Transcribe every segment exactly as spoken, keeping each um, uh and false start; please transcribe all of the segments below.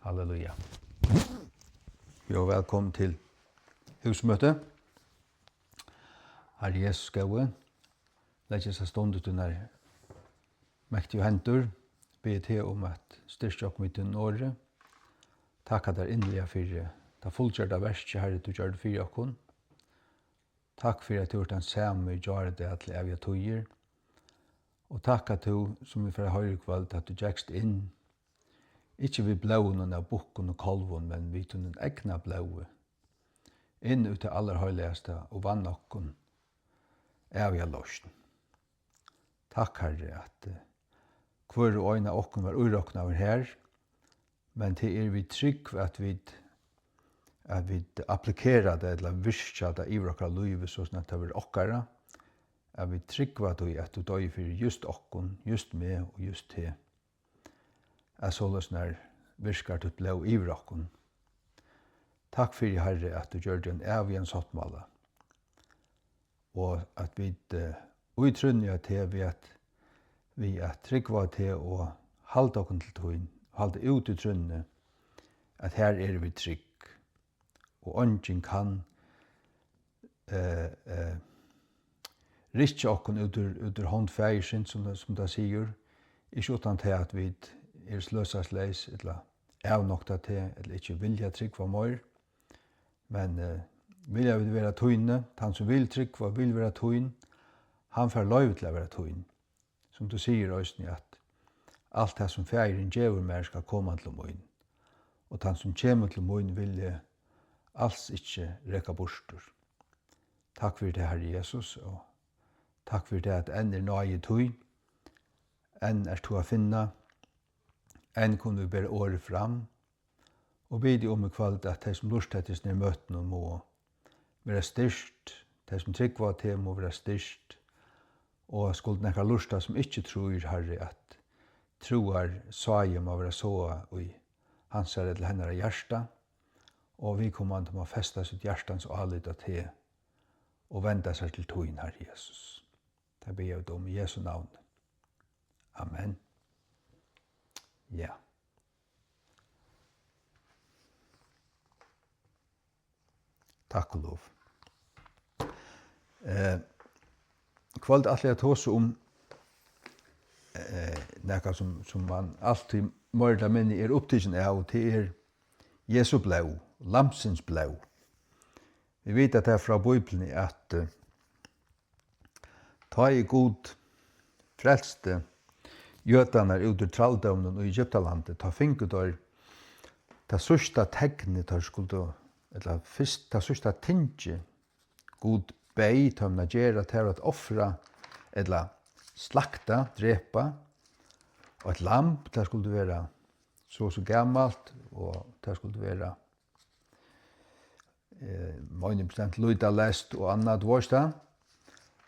Halleluja. Jú, vælkomin til húsmøti. Harri Jesus góði, legg hesa stund í tínar mektigu hendur, biði teg um at styrkja okkum við tínum orði. Takka tær inniliga fyri tað fullgjørda verkið, Harri, tú gjørdi fyri okkum. Takk fyri, at tú ert tann sami í gjár, í dag, til ævigar tíðir. Og takk, at tú, sum vit fara at hoyra í kvøld, at tú gekst inn, ikki við blóðinum av bukkum og kálvum, men við tínum egna blóði, inn í tað allarheiligasta og vann okkum æviga loysn. Takk, Harri, at, eh, hvør og ein av okkum var íroknaður har, men tað er við trúgv, at vit, at vit applikera tað ella virkja tað yvir okkara lívi, so at tað verður okkara, at vit trúgva tí, at tú doyði fyri júst okkum, júst meg og júst teg, at soleiðis nær virkar títt blóð yvir okkum. Takk fyri, Harri, at tú gjørdi ein ævigan sáttmála, og at vit, eh, í trúnni á teg, við at, við at trúgva á teg og halda okkum til tín, halda út í trúnni, at har eru vit trygg, og eingin kann, eh, eh, rykkja okkum út úr, út úr hond Faðirsins, sum, sum tað sigur, ikki uttan tað, at vit eru sløsast leys, ella avnokta teg, ella ikki vilja trúgva meir. Men, eh, vilja vit vera tíni, tann sum vil trúgva, vil vera tín, hann fær loyvi til at vera tín. Sum tú sigur eisini, at alt tað, sum Faðirin gevur mær, skal koma til mín, og tann, sum kemur til mín, vil eg als ikki reka burtur. Takk fyri tað, Harri Jesus, og takk fyri tað, at enn er náði tín, enn ert tú at finna, enn kunnu vit bera orðið fram, og biði um í kvøld, at tey, sum lurta eftir hesum møtinum, mugu vera styrkt, tey, sum trúgva á teg, mugu vera styrkt, og skuldi nakar lurta, sum ikki trýr, Harri, at trúar sáði má vera sáað í hansara ella hennara hjarta, og viðkomandi má festa sítt hjartans álit á teg og venda sær til tín, Harri Jesus. Tað biðja vit um í Jesu navni. Amen. Ja. Takk og lov. Eh, í kvøld ætli eg at tosa um, eh, nakað, sum, sum man altíð meira ella minni er upptikin av, og tað er Jesu blóð, Lambsins blóð. Vit vita tað frá Bíbliuni, at, eh, tá ið Gud frelsti jødarnar út úr trældóminum í Egyptalandi, tá fingu teir tað síðsta teknið, teir skuldu, ella fyrst tað síðsta tingið, Gud beyð teimum at gera, tað var at ofra, ella slakta, drepa, eitt lamb, tað skuldi vera so og so gamalt, og tað skuldi vera eh, meini bestemt lýtaleyst og annað, tú veist tað.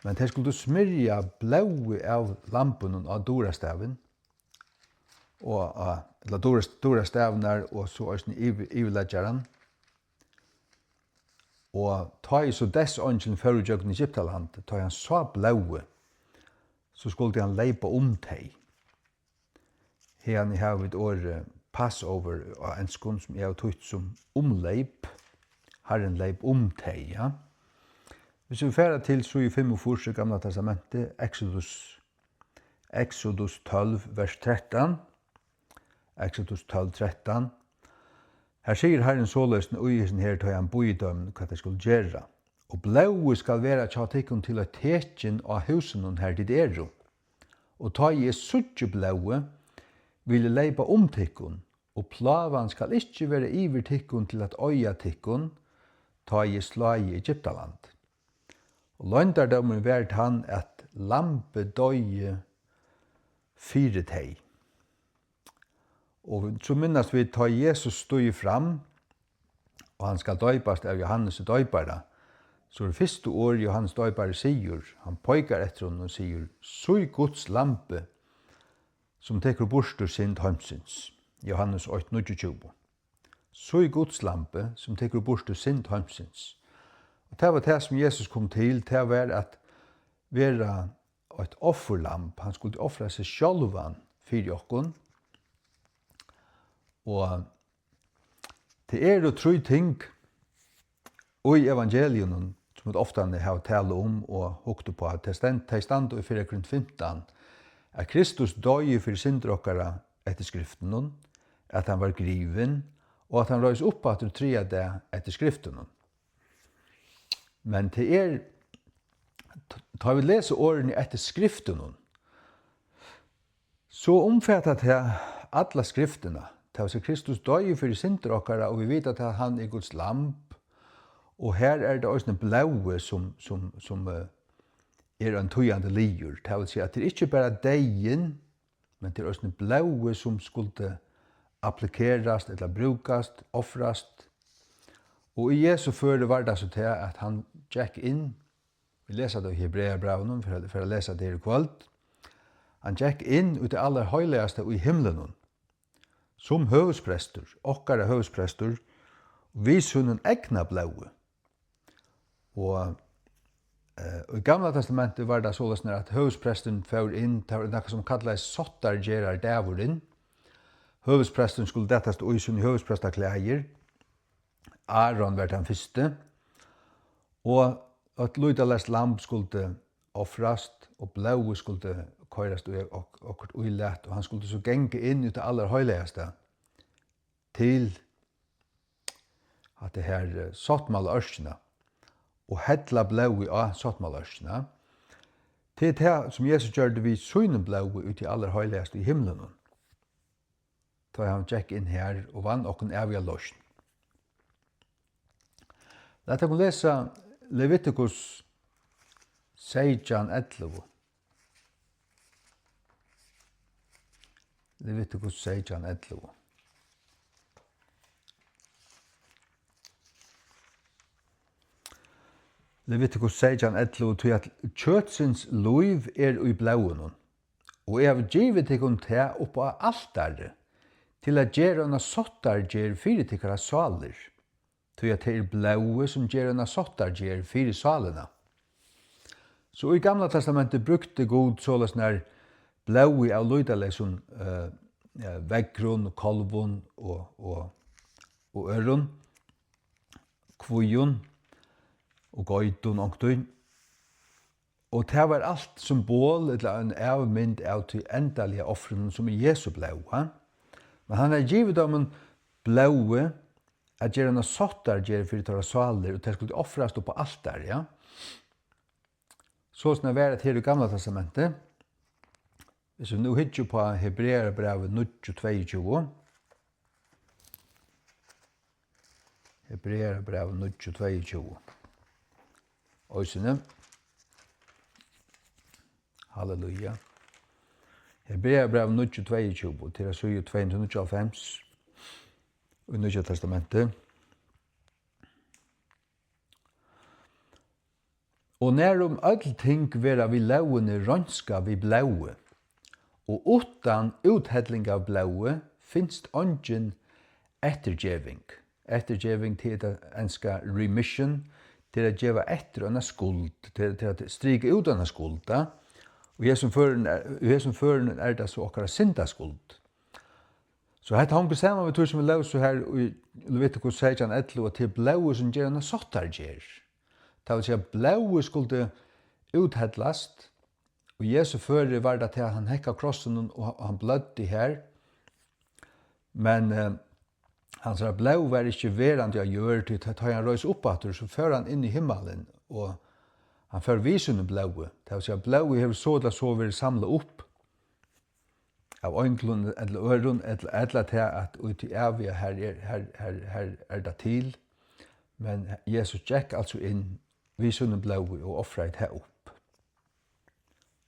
Men tey skuldu smyrja blóðið av lambinum á durastavin, og á, ella duras-, durastavirnar, og so eisini yvir-, yvirliggjaran. Og tá ið so deyðseingilin fór ígjøgnum Egyptaland, tá ið hann sá blóðið, so skuldi hann leypa um tey. Haðani hava vit orðið Passover á enskum, sum eg havi týtt sum umleyp. Harrin leyp um tey, ja. Hvis vit fara til síðu fimmogfýrs í Gamla Testamenti, Exodus, Exodus tólv, vers trettan. Exodus tólv, trettan. Her sigur Harrin soleiðis í hesum her, tá ið hann býður teimum, hvat tey skulu gera. Og blóðið skal vera hjá tykkum til eitt tekin á húsunum, har tit eru. Og tá eg síggi blóðið, vil eg leypa um tykkum, og plágan skal ikki vera yvir tykkum til at oyða tykkum, tá eg slái Egyptaland. Og loyndardómurin var tann, at lambið doyði fyri tey. Og so minnast vit, tá Jesus stígur fram, og hann skal doypast av Jóhannesi doypara, so er fyrstu orð, Jóhannes doypari sigur, hann peikar eftir honum og sigur: "Síg Guds lambið, sum tekur burtur synd heimsins." Jóhannes eitt, níggjuogtjúgu. "Síg Guds lambið, sum tekur burtur synd heimsins." Og tað var tað, sum Jesus kom til, tað var at vera eitt offurlamb. Hann skuldi ofra seg sjálvan fyri okkum. Og Tað eru trý ting í evangeliunum, sum vit oftani hava talað um og hugt uppá. Tey stend-, tey standa í fyrra Korint fimtan, at Kristus doyði fyri syndir okkara eftir skriftunum, at hann var grivin, og at hann reis upp aftur triðja dag eftir skriftunum. Men tað er, t-, tá vit lesa orðini eftir skriftunum, so umfatar tað alla skriftina. Tað vil siga, Kristus doyði fyri syndir okkara, og vit vita, at hann er Guds lamb, og her er tað eisini blóðið, sum, sum, sum, eh, er ein týðandi liður. Tað vil siga, at tað er ikki bara deyðin, men tað er eisini blóðið, sum skuldi applikerast ella brúkast, ofrast. Og í Jesu føri var tað so tað, at hann gekk inn, vit lesa tað í Hebreabrævinum, fyri at, fyri at lesa tað her í kvøld, hann gekk inn í tað allarheiligasta í himlinum, sum høvuðsprestur, okkara høvuðsprestur, við sínum egna blóði. Og, eh, í Gamla Testamenti var tað soleiðis, at høvuðspresturin fór inn, tað var nakað, sum kallaðist sáttargerðardagurin. Høvuðspresturin skuldi dettast í síni høvuðsprestaklæðir. Áron var tann fyrsti. Og eitt lýtaleyst lamb skuldi ofrast, og blóðið skuldi koyrast í ok-, okkurt ílat, og hann skuldi so ganga inn í tað allarheiligasta til hatta her, eh, sáttmálaørkina og hella blóðið á sáttmálaørkina. Tað er tað, sum Jesus gjørdi við sínum blóði í tí allarheiligasta í himlunum, tá hann gekk inn har og vann okkum æviga loysn. Lat okkum lesa Levitikus seytjan ellivu. Levitikus seytjan ellivu. Levitikus seytjan ellivu, tí at kjøtsins lív er í blóðinum, og eg havi givið tykkum tað upp á altarið til at gera eina sáttargerð fyri tykkara sálir. Tí at tað er blóðið, sum ger eina sáttargerð fyri sálina. So í Gamla Testamenti brúkti Gud soleiðis nær blóðið av lýtaleysum, eh, eh, veðrum, kálvum og, og, og øðrum, kvígum og geitum onkuntíð. Og tað var alt symbol ella ein avmynd av tí endaliga ofrinum, sum er Jesu blóð, ha? Men hann hevði givið teimum blóðið at gera eina sáttargerð fyri teirra sálir, og tað skuldi ofrast upp á altar, ja? Soleiðis var tað her í Gamla Testamenti. Hvis vit nú hyggja upp á Hebrearabrævið níggju tveyogtjúgu. Hebrearabrævið níggju tveyogtjúgu. Eisini. Halleluja. Hebrearabrævið níggju tveyogtjúgu, til síðu tvey hundrað og níggjuoghálvfems í Nýggja Testamenti. Og nærum øll ting verða við lógini reinskað við blóði, og uttan úthelling av blóði finst eingin eftirgeving. Eftirgeving, tað er tað enska remission, tað er at geva eftir eina skuld, tað er, tað er at strika út eina skuld, ja. Og í hesum førinum er, í hesum førinum er tað so okkara syndaskuld. So hetta hongur saman við tí, sum vit lósu her í Levitikus seytjan ellivu, at tað er blóðið, sum ger eina sáttargerð. Tað vil siga, blóðið skuldi úthellast, og í Jesu føri var tað, at hann hekk á krossinum, og hann bløddi har. Men, eh, hansara blóð var ikki verandi á jørð, tí tá, tá hann reis upp aftur, so fór hann inn í himmalin, og hann fór við sínum blóði. Tað vil siga, blóðið hevur so ella so verið samlað upp av einglum ella øðrum, ella, ella tað, at í tí æviga, har er, har, har, har er tað til. Men Jesus gekk altso inn við sínum blóði og ofraði tað upp.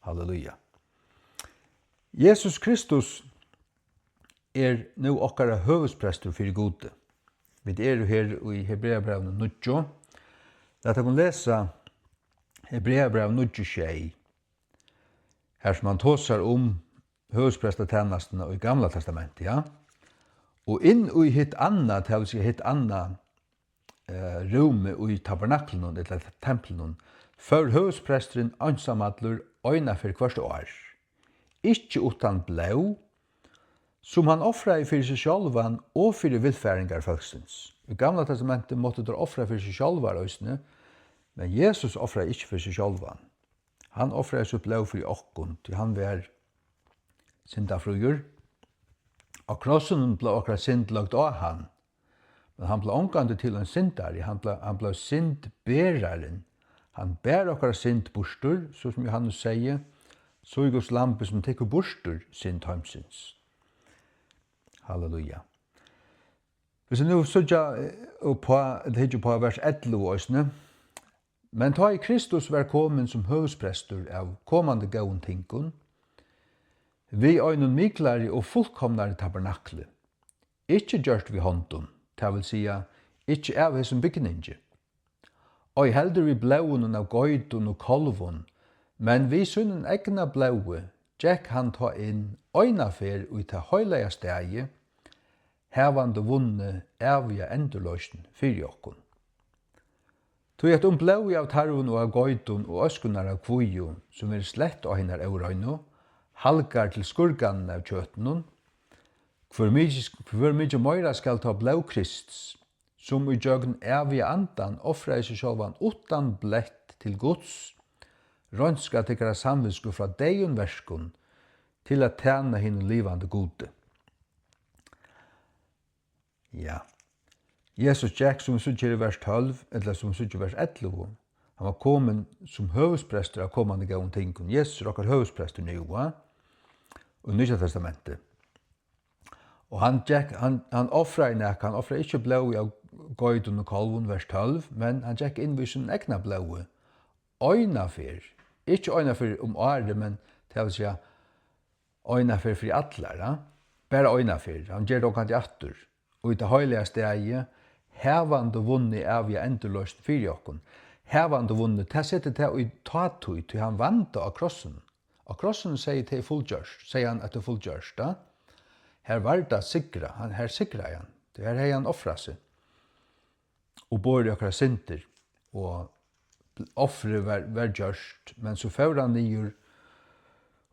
Halleluja. Jesus Kristus er nú okkara høvuðsprestur fyri Gudi. Vit eru her í Hebreabrævinum níggju. Lat okkum lesa Hebreabræv níggju sjey, har sum hann tosar um høvuðsprestatænastuna í Gamla Testamenti, ja. Og inn í hitt annað, tað vil siga hitt annað, eh, rúmið í tabernaklinum, ella templinum, fór høvuðspresturin einsamallur eina ferð hvørt ár, ikki uttan blóð, sum hann ofraði fyri seg sjálvan og fyri villfaringar fólksins. Í Gamla Testamenti máttu teir ofra fyri seg sjálvar eisini, men Jesus ofraði ikki fyri seg sjálvan. Hann ofraði sítt blóð fyri okkum, tí hann var syndafríur. Á krossinum bleiv okkara synd løgd á hann, men hann bleiv ongantíð til ein syndari, hann bleiv, hann bleiv syndberarin. Hann bar okkara synd burtur, so sum Jóhannes segði, so er Guds lamb, sum tekur burtur synd heimsins. Halleluja. Hvis vit nú síggja, eh, upp á, ella hyggja upp á vers ellivu eisini. Men tá ið Kristus var komin sum høvuðsprestur av komandi góðum tingum, við einum miklari og fullkomnari tabernakli, ikki gjørt við hondum, tað vil siga, ikki av hesum bygningi, ei heldur við blóðinum av geitum og kálvum, men við sínum egna blóði gekk hann tá inn eina ferð í tað heilaga staðið, havandi vunnið æviga endurloysn fyri okkum. Tí at um blóðið av tarvum og av geitum og øskurnar av kvígu, sum verður slett á hinar óreinu, halgar til skurkanin av kjøtinum, hvør mikið, hvør mikið meira skal tá blóð Krists, sum ígjøgnum æviga Andan ofraði seg sjálvan uttan blett til Guds, reinska tykkara samvitsku frá deyðum verkum til at tæna hinum livandi Gudi. Ja. Jesus gekk, sum vit síggja her í vers tólv, ella sum vit síggja í vers ellivu. Hann var komin sum høvuðsprestur av komandi góðum tingum. Jesus er okkara høvuðsprestur nú, va? Í Nýggja Testamenti. Og hann gekk, hann, hann ofraði nakað, hann ofraði ikki blóðið av geitum og kálvum, vers tólv, men hann gekk inn við sínum egna blóði, eina ferð, ikki eina ferð um árið, men tað vil siga, eina ferð fyri allar, ja? Bara eina ferð, hann ger tað ongantíð aftur. Og í tað heilaga staðið, havandi vunnið æviga endurloysn fyri okkum. Havandi vunnið, tað setir tað í tátíð, tí hann vann tað á krossinum. Á krossinum segði, tað er fullgjørt, segði hann, at tað er fullgjørt, ja? Her var tað sigrað, hann, her sigraði hann, tí her hevði hann ofrað seg og borið okkara syndir, og ofrið var, var gjørt, men so fór hann niður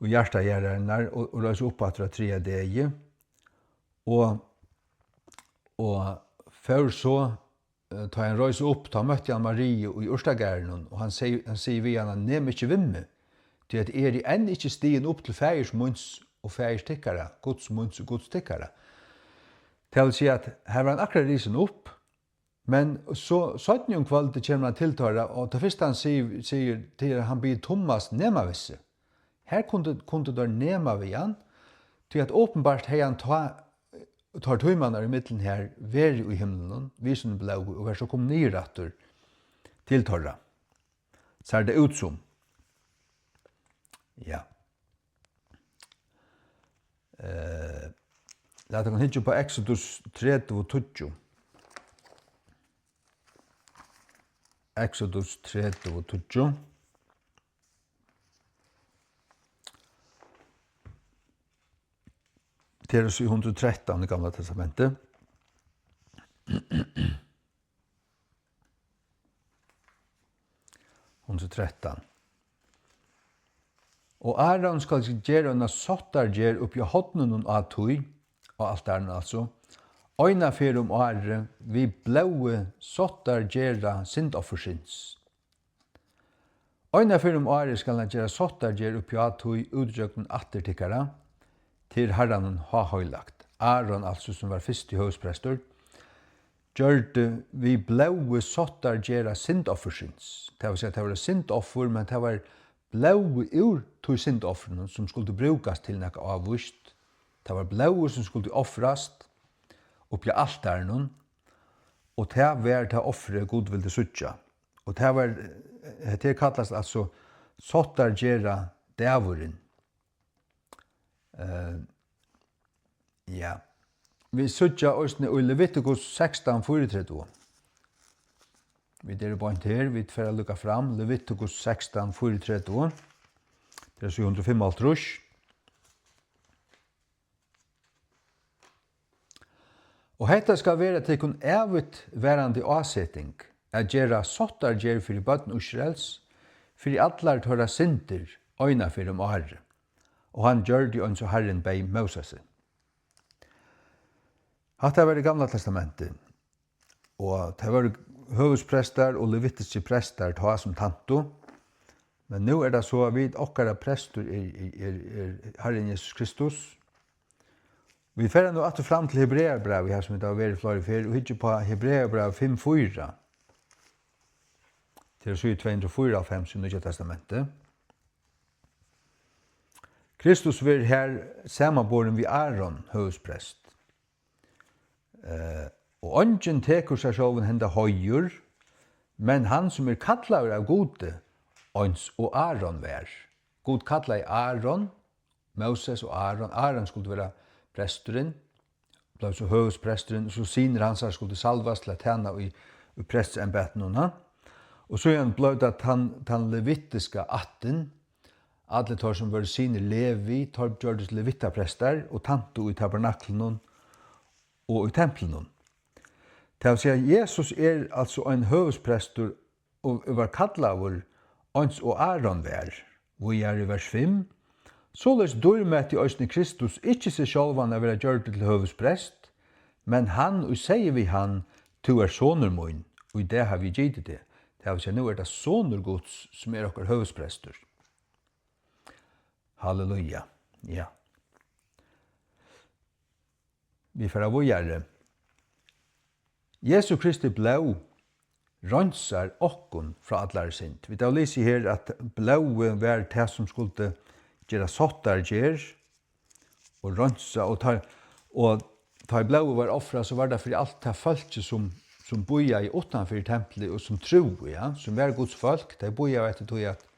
í hjarta jarðarinnar og, og reis upp aftur á triðja degi, og, og fór so, eh, tá hann reis upp, tá møtti hann Mariu í urtagarðinum, og hann seg-, hann sigur við hana: "Nem ikki við meg, tí at eg eri enn ikki stigin upp til faðirs míns og faðirs tykkara, Guds míns og Guds tykkara." Tað vil siga, at her var hann akkurát risin upp, men so seinni um kvøldið kemur hann til teirra, og tað fyrsta hann sig-, sigur, tað er, at hann biður Tummas nema við seg. Her kundu, kundu teir nema við hann, tí at openbart hevði hann tá, teir tímarnar ímillum her, verið í himlinum við sínum blóði og var so komin niður aftur til teirra. Sær tað út sum. Ja. Eh, lat okkum hyggja upp á Exodus tretivu tíggju. Exodus tretivu tíggju. Tað er so í hundrað og trettan í Gamla Testamenti. Hundrað og trettan. Og Aron skal gera eina sáttargerð uppi á horninum á tí, á altarinum altso, eina ferð um árið við blóði sáttargerða syndoffursins. Eina ferð um árið skal hann gera sáttargerð uppi á tí útgjøgnum ættir tykkara, tað er Harranum háheilagt. Aron, altso, sum var fyrsti høvuðsprestur, gjørdi við blóði sáttargerða syndoffursins. Tað vil siga, tað var eitt syndoffur, men tað var blóðið úr tí syndoffrinum, sum skuldi brúkast til nakað ávíst. Tað var blóðið, sum skuldi ofrast uppi á altarinum, og tað var tað offrið, Gud vildi síggja. Og tað var, hetta her kallast altso sáttargerða dagurin. Eh, ja. Vit síggja eisini í Levitikus sekstan fýraogtretivu. Vit eru beint her, vit fara at lukka fram, Levitikus sekstan fýraogtretivu. Tað er so hundrað og fimmoghálvtrýss. Og hetta skal vera tykkum ævigt varandi áseting, at gera sáttargerð fyri børn Ísraels, fyri allar teirra syndir, eina ferð um árið. Og hann gjørdi, eins og Harrin beyð Mósesi. Hatta var í Gamla Testamenti. Og tað vóru høvuðsprestar og levitiskir prestar tá sum tæntu, men nú er tað so, at vit, okkara prestur er, er, er, er Harrin Jesus Kristus. Vit fara nú aftur fram til Hebreabrævið her, sum vit hava verið fleiri ferð, og hyggja upp á Hebreabrævið fimm fýra. Tað er síða tvey hundrað og fýraoghálvfems í Nýggja Testamenti. Kristus verður her samanborin við Aron høvuðsprest. Eh, og eingin tekur sær sjálvum henda heiður, men hann, sum er kallaður av Gudi, eins og Aron var. Gud kallaði Aron, Móses og Aron. Aron skuldi vera presturin, bleiv so høvuðspresturin, og so synir hansara skuldu salvast til at tæna í, í prestsembætinum, ha? Og síðan bleiv tað tann, tann levitiska ættin, allir teir, sum vóru synir Levi, teir gjørdust levitaprestar og tæntu í tabernaklinum og í templinum. Tað vil siga, Jesus er altso ein høvuðsprestur og var kallaður, eins og Aron var. Víðari í vers fimm: Soleiðis dýrmætti eisini Kristus ikki seg sjálvan at vera gjørdur til høvuðsprest, men hann, ið segði við hann: Tú ert sonur mín, í dag havi eg gitið teg. Tað vil siga, nú er tað sonur Guds, sum er okkara høvuðsprestur. Halleluja. Ja. Vit fara víðari. Jesu Kristi blóð reinsar okkum frá allari synd. Vit hava lisið her, at blóðið var tað, sum skuldi gera sáttargerð og reinsa, og tá, og tá ið blóðið var ofrað, so var tað fyri alt tað fólkið, sum, sum bíðaði uttanfyri templið og sum trúði, ja, sum var Guds fólk. Tey bíðaðu eftir tí, at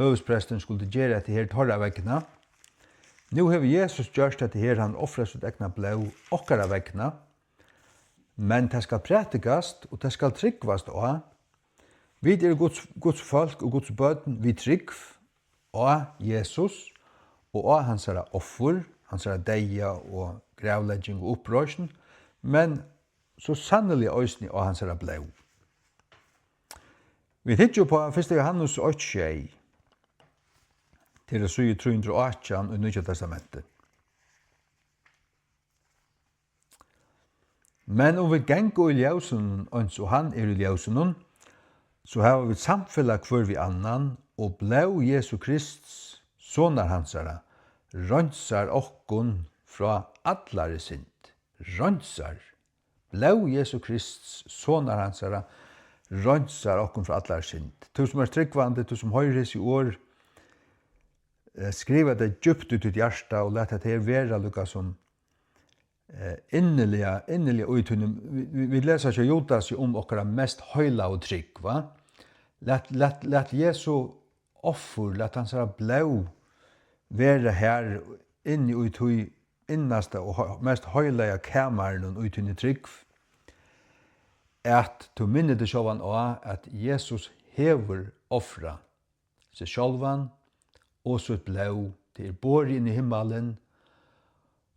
høvuðspresturin skuldi gera hetta her teirra vegna. Nú hevur Jesus gjørt hetta her, hann ofrar sítt egna blóð okkara vegna. Men tað skal prædikast, og tað skal trúgvast á. Vit eru Guds, Guds fólk og Guds børn við trúgv á Jesus og á hansara offur, hansara deyða og gravlegging og uppreisn, men so sanniliga eisini á hansara blóð. Vit hyggja upp á fyrsta Jóhannes eitt sjey, til síðu trý hundrað og átjan í Nýggja Testamenti. Men um vit ganga í ljósinum, eins og hann er í ljósinum, so hava vit samfelag hvør við annan, og blóð Jesu Krists, sonar hansara, reinsar okkum frá allari synd. Reinsar. Blóð Jesu Krists, sonar hansara, reinsar okkum frá allari synd. Tú sum ert trúgvandi, tú sum hoyrir hesi orð, eh, skriva tey djúpt í títt hjarta og lat hetta her vera líka sum, eh, inniliga, inniliga í tínum. Vit, vit, vit lesa hjá Judasi um okkara mest heilagu trúgv, va? Lat, lat, lat Jesu offur, lat hansara blóð vera har inni í tí innasta og hei-, mest heilaga kamarinum í tíni trúgv, at tú minnir teg sjálvan á, at Jesus hevur ofrað seg sjálvan og sítt blóð. Tað er borið inn í himmalin,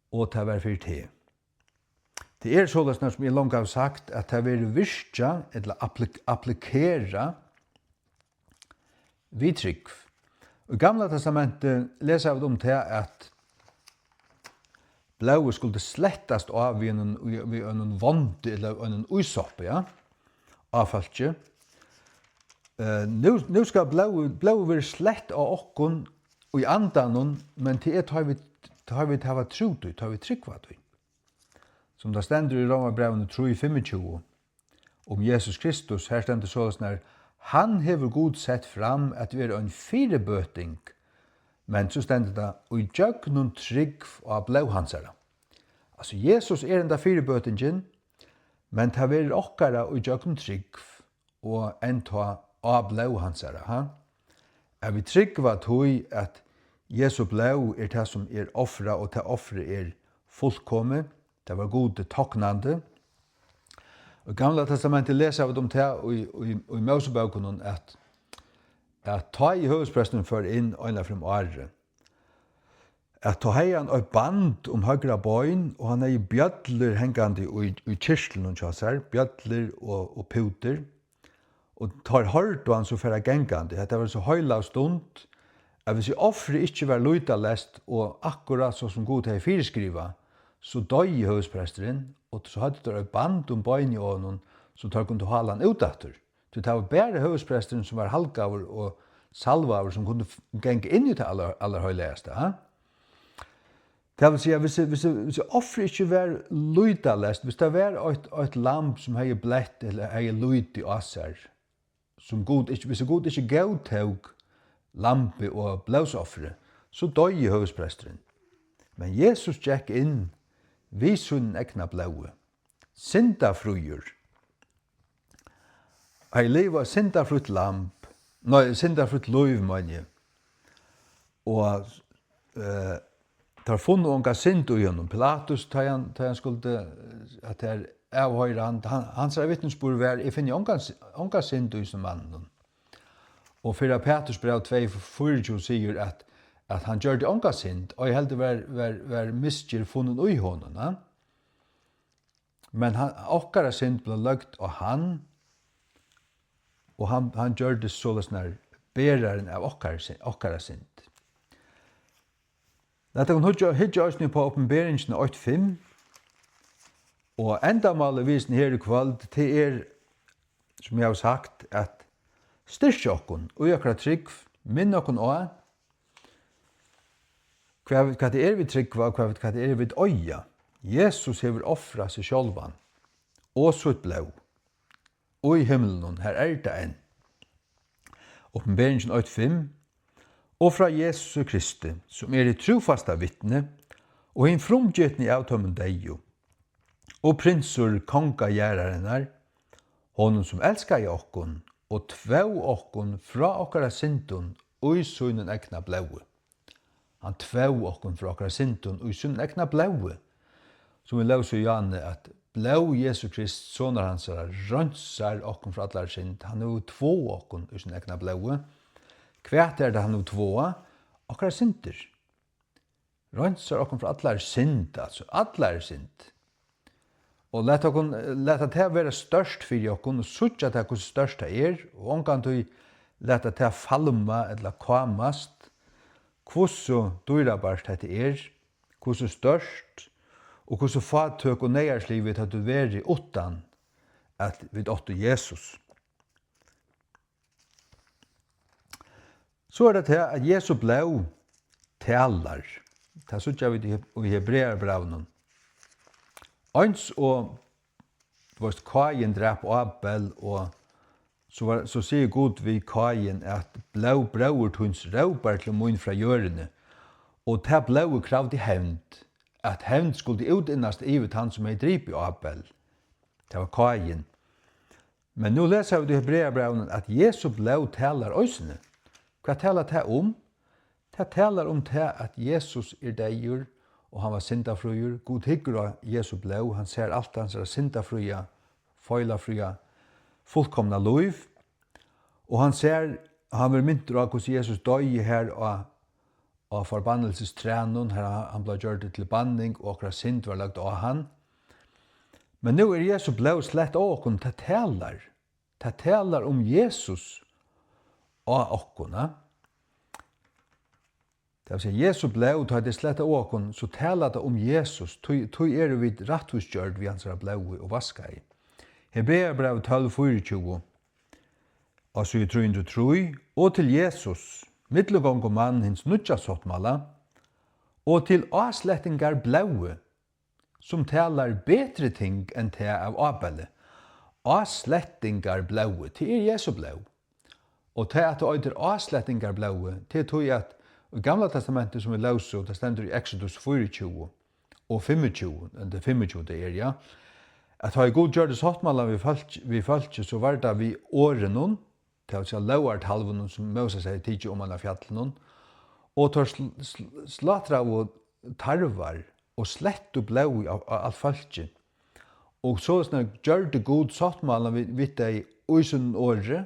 og tað var fyri teg. Tað er soleiðis, sum eg longu havi sagt, at tað verður virkjað ella applik-, applikerað við trúgv. Í Gamla Testamenti lesa vit um tað, at blóðið skuldi slettast á við einum, við einum vondi ella einum ísoppi, ja, á fólkið. Eh, nú, nú skal blóðið, blóðið verða slett á okkum í andanum, men tað er, tá vit, tá vit hava trúð tí, tá vit trúgva tí. Sum tað stendur í Rómarbrævinum trý fimmogtjúgu um Jesus Kristus, har stendur soleiðis, nær: Hann hevur Gud sett fram at vera ein fyribøting, men so stendur tað: Í gjøgnum trúgv á blóð hansara. Altso, Jesus er henda fyribøtingin, men tað verður okkara í gjøgnum trúgv og enntá á blóð hansara, ha? At vit trúgva tí, at Jesu blóð er tað, sum er ofrað, og tað ofrið er fullkomið, tað var Gudi toknandi. Í Gamla Testamenti lesa vit um tað í, í, í Mósebókunum, at, at tá ið høvuðspresturin fór inn eina ferð um árið, at tá hevði hann eitt band um høgra bein, og hann hevði bjøllur hangandi í, í kyrtlinum hjá sær, bjøllur og, og pútur, og teir hoyrdu hann so fara gangandi. Hetta var so heilag stund, at hvis offrið ikki var lýtaleyst og akkurát so sum Gud hevði fyriskrivað, so doyði høvuðspresturin, og so høvdu teir eitt band um beinið á honum, so teir kundu hála hann út aftur. Tí tað var bara høvuðspresturin, sum var halgaður og salvaður, sum kundi f-, ganga inn í tað allar-, allarheilagasta, ha? Tað vil siga, hvis, hvis, hvis ofrið ikki var lýtaleyst, hvis tað var eitt, eitt lamb, sum hevði blett ella hevði lýti á sær, sum Gud ikki, hvis Gud ikki góðtók lambið og blóðsofrið, so doyði høvuðspresturin. Men Jesus gekk inn við sínum egna blóði, syndafríur. Hevði livað eitt syndafrítt lamb, nei, syndafrítt lív, meini eg. Og, eh, teir funnu onga synd í honum. Pilatus, tá hann, tá hann skuldi, eh, at teir avhoyra hann, hann, hansara vitnisburður var: "Eg finni ongan sy-, onga synd í hesum manninum." Og fyrra Petursbræv tvey fýraogtjúgu sigur, at, at hann gjørdi onga synd, og heldur var, var, var misgerð funnin í honum, ja? Men hann, okkara synd bleiv løgd á hann, og hann, hann gjørdist soleiðis nær berarin av okkara sy-, okkara synd. Lat okkum hyggja, hyggja eisini upp á Opinberingina eitt fimm, og endamálið við hesum her í kvøld, tað er, sum eg havi sagt, at styrkja okkum í okkara trúgv, minna okkum á, hvat, hvat tað er, vit trúgva, og hvat, hvat tað er, vit eiga. Jesus hevur ofrað seg sjálvan og sítt blóð í himlunum, har er tað enn. Opinberingin eitt fimm: Og frá Jesusi Kristi, sum er hitt trúfasta vitni, og hin frumgitni av teimum deyðu, og prinsur konga jarðarinnar, honum, sum elskaði okkum og tvó okkum frá okkara syndum í sínum egna blóði. Hann tvó okkum frá okkara syndum í sínum egna blóði, sum vit lósu í Johanni, at blóð Jesu Krist, sonar hansara, reinsar okkum frá allari synd. Hann hevur tváað okkum í sínum egna blóði. Hvat er tað, hann hevur tváað? Okkara syndir. Reinsar okkum frá allari synd, altso, allari synd. Og lat okkum, lata tað vera stórt fyri okkum og síggja tað, hvussu stórt tað er, og ongantíð lata tað falma ella kámast, hvussu dýrabært hetta er, hvussu stórt og hvussu fátøk og neyðarslig vit høvdu verið, uttan at vit áttu Jesus. So er tað tað, at Jesu blóð talar. Tað síggja vit í Heb-, í Hebrearabrævinum. Eins og, tú veist, Káin drap Ábel, og so var, so sigur Gud við Káin, at blóð bróður tíns rópar til mín frá jørðini, og tað blóðið kravdi hevnd, at hevnd skuldi útinnast yvir tann, sum hevði dripið Ábel. Tað var Káin. Men nú lesa vit í Hebrearabrævinum, at Jesu blóð talar eisini. Hvat talar tað um? Tað talar um tað, at Jesus er deyður, og hann var syndafríur. Gud hyggur á Jesu blóð, hann sær alt hansara syndafría, feilafría, fullkomna lív. Og hann sær, hann verður mintur á, hvussu Jesus doyði har á á forbannilsistrænum, har hann bleiv gjørdur til banning, og okkara synd var lagd á hann. Men nú er Jesu blóð slett á okkum, tað talar. Tað talar um Jesus á okkum, ja. Tað vil siga, Jesu blóð, tá tað er slett á okkum, so talar tað um Jesus, tí, tí eru vit rættvísgjørd við hansara blóði og vaskaði. Hebrearabrævið tólv fýraogtjúgu. Á síðu trý hundrað og trý: Og til Jesus, millumgongumann hins nýggja sáttmála, og til áslettingarblóðið, sum talar betri ting enn tað av Ábeli. Áslettingarblóðið, tað er Jesu blóð. Og tað, at tað eitur áslettingarblóðið, tað er tí, at í Gamla Testamenti, sum vit lósu, tað stendur í Exodus fýraogtjúgu og fimmogtjúgu, tað er fimmogtjúgu, tað er, ja, at tá ið Gud gjørdi sáttmálan við fólk, við fólkið, so var tað við orðunum, tað vil siga lógartalvunum, sum Móses hevði tikið oman av fjallinum, og teir sl-, sl-, slátraðu tarvar og slettu blóðið á, á alt fólkið. Og soleiðis gjørdi Gud sáttmálan við, við tey í sínum orði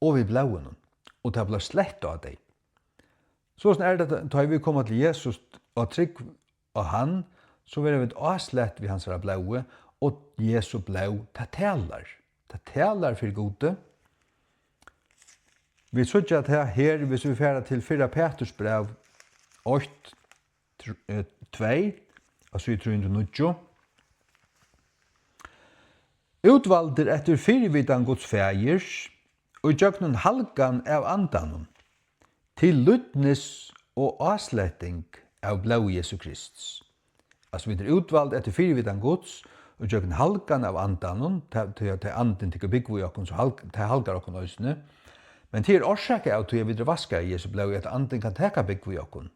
og við blóðinum, og tað bleiv slett á tey. Soleiðis er tað, tá ið vit koma til Jesus og trúgv á hann, so verða vit áslett við hansara blóði, og Jesu blóð, tað talar. Tað talar fyri Gudi. Vit síggja tað her, hvis vit fara til fyrra Peturs bræv eitt, tr-, eh, tvey, á síðu trý hundrað og níggju. Útvaldir eftir fyrivitan Guds Faðirs, í gjøgnum halgan av Andanum, til lýdnis og ásletting av blóði Jesu Krists. Altso, vit eru útvald eftir fyrivitan Guds, og gjøgnum halgan av Andanum, ta, tí at tað er Andin, tekur búgv í okkum, so halg-, tað halgar okkum eisini. Men tað er orsakað av tí, at vit eru vaskað í Jesu blóði, at Andin kann taka búgv í okkum.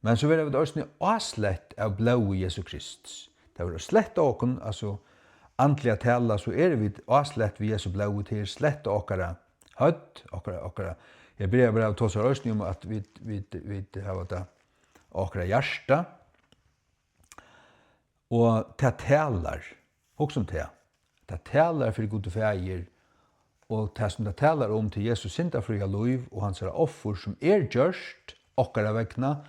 Men so verða vit eisini áslett av blóði Jesu Krists. Tað verður slett okkum, altso, andliga talað, so eru vit áslett við Jesu blóði, tað er slett okkara høvd, okkara, okkara, Hebreabrævið tosar eisini um, at vit, vit, vit hava tað okkara hjarta, og tað talar, hugsa um tað, tað talar fyri Gud Faðir, og tað, sum tað talar um, til Jesu syndafría lív og hansara offur, sum er gjørt okkara vegna,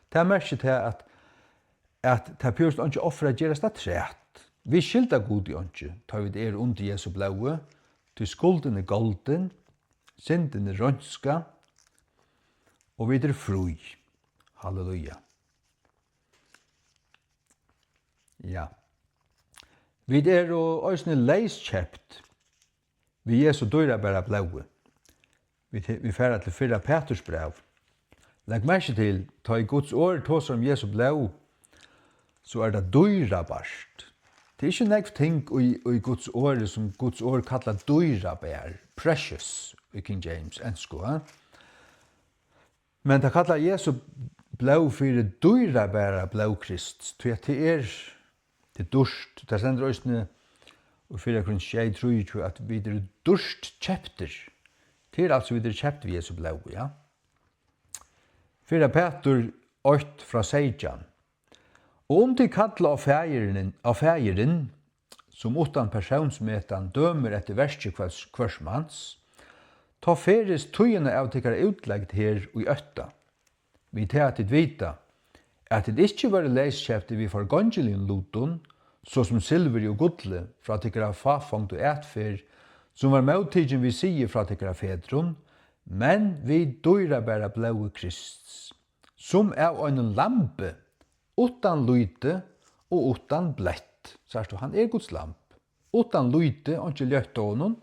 tað merkir tað, at, at tað behøvist einki offur at gerast afturat. Vit skylda Gudi einki, tá vit eru undir Jesu blóði, tí skuldin er goldin, syndin er reinskað, og vit eru frí. Halleluja. Ja. Vit eru eisini leyskeypt við Jesu dýrabara blóði. Vit, vit fara til fyrra Pæturs bræv. Legg merki til, tá ið Guds orð tosar um Jesu blóð, so er tað dýrabart. Tað er ikki nógv ting í, í Guds orði, sum Guds orð kallar dýrabar, precious í King James, ensku, ha? Men tað kallar Jesu blóð fyri dýrabara blóð Krists, tí at tað er, tað er dýrt. Tað stendur eisini í fyrra Korint sjey trýogtjúgu, at vit eru dýrt keyptir. Tað er altso, vit eru keypt við Jesu blóð, ja. Fyrra Pætur eitt frá seytjan. Og um tit kalla á Faðirin, á Faðirin, sum uttan persónsmetan dømir eftir verki hvørs, hvørs mans, tá ferist tíðina av tykkara útlegd her í ótta, við tað at tit vita, at tit ikki vóru leyskeyptir við forgongiligum lutum, so sum silvuri og gulli, frá tykkara fáfongdu atferð, sum var móttikin við siði frá tykkara fedrum, men við dýrabara blóði Krists, sum av einum lambi, uttan líti og uttan blett. Sært tú, hann er Guds lamb. Uttan líti, einki ljótt á honum.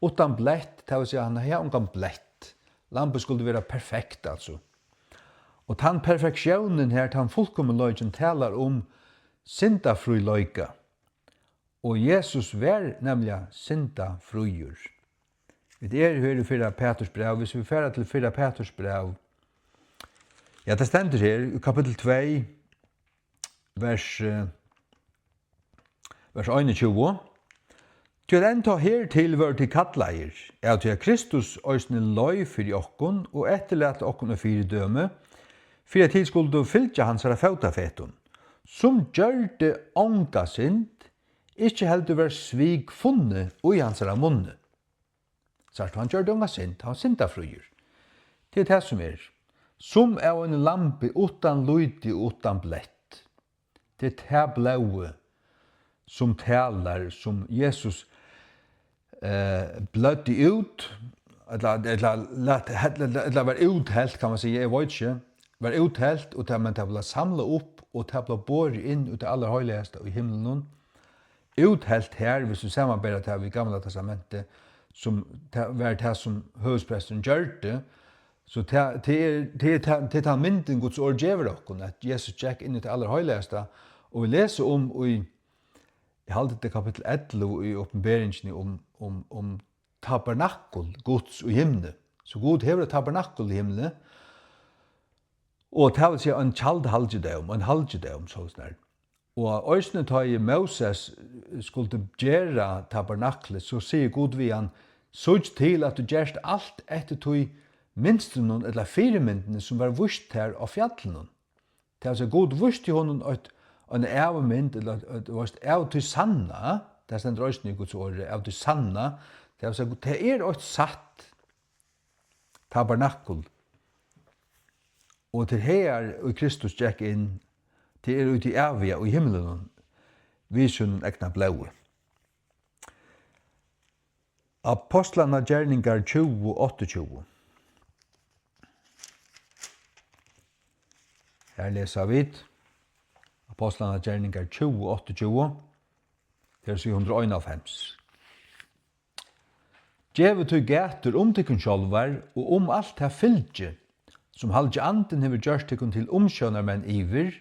Uttan blett, tað vil siga, hann hevði ongan blett. Lambið skuldi vera perfekt, altso. Og tann perfektiónin her, tann fullkomleikin talar um syndafríleika. Og Jesus var nemliga syndafríur. Vit eru her í fyrra Pæturs bræv. Hvis vit fara til fyrra Pæturs bræv, ja, tað stendur her í kapittul tvey, vers, eh, vers einogtjúgu. Tí at enntá hertil vóru tit kallaðir, av tí at Kristus eisini leið fyri okkum og eftirlæt okkum eitt fyridømi, fyri at tit skuldu fylgja hansara fótafetum, sum gjørdi onga synd, ikki heldur var svik funnið í hansara munni. Sært tú, hann gjørdi onga synd, hann var syndafríur. Tað er tað, sum er. Sum av einum lambi uttan líti og uttan blett. Tað er tað blóðið, sum talar, sum Jesus, eh, bløddi út, ella, ella, lat, ella, ella var úthelt, kann man siga, eg veit ikki, var úthelt, og tað, men tað bleiv samlað upp, og tað bleiv borið inn í tað allarheiligasta í himlunum. Úthelt her, hvis tú samanbera tað við Gamla Testamentið, sum tað var tað, sum høvuðspresturin gjørdi, so tað, tað er, tað er, tað, tað er tann myndin, Guds orð gevur okkum, at Jesus gekk inn í tað allarheiligasta, og vit lesa um í, eg haldi, tað er kapittul ellivu í Opinberingini, um, um, um tabernakul Guds í himli. So Gud hevur eitt tabernakul í himli, og tað vil siga ein tjaldhalgidóm, ein halgidóm, soleiðis er. Og eisini tá ið Móses skuldi gera tabernaklið, so sigur Gud við hann: Síggj til, at tú gert alt eftir tí mynstrinum ella fyrimyndini, sum var víst tær á fjallinum. Tað vil siga, Gud vísti honum eitt, eina avmynd, ella eitt, eitt, veist, av tí sanna, tað stendur eisini í Guds orði, av tí sanna, tað vil siga, tað er eitt satt tabernakul, og til hagar, ið Kristus gekk inn, tað er í tí æviga í himlinum, við sínum egna blóði. Apostlanna gerningar tjúgu, áttaogtjúgu. Her lesa vit Apostlanna gerningar tjúgu, áttaogtjúgu. tað er at siga hundrað og einoghálvfems. Gevið tí gætur um tykkum sjálvar og um alt tað fylgi, sum Halgi Andin hevur gjørt tykkum til umsjónarmenn yvir,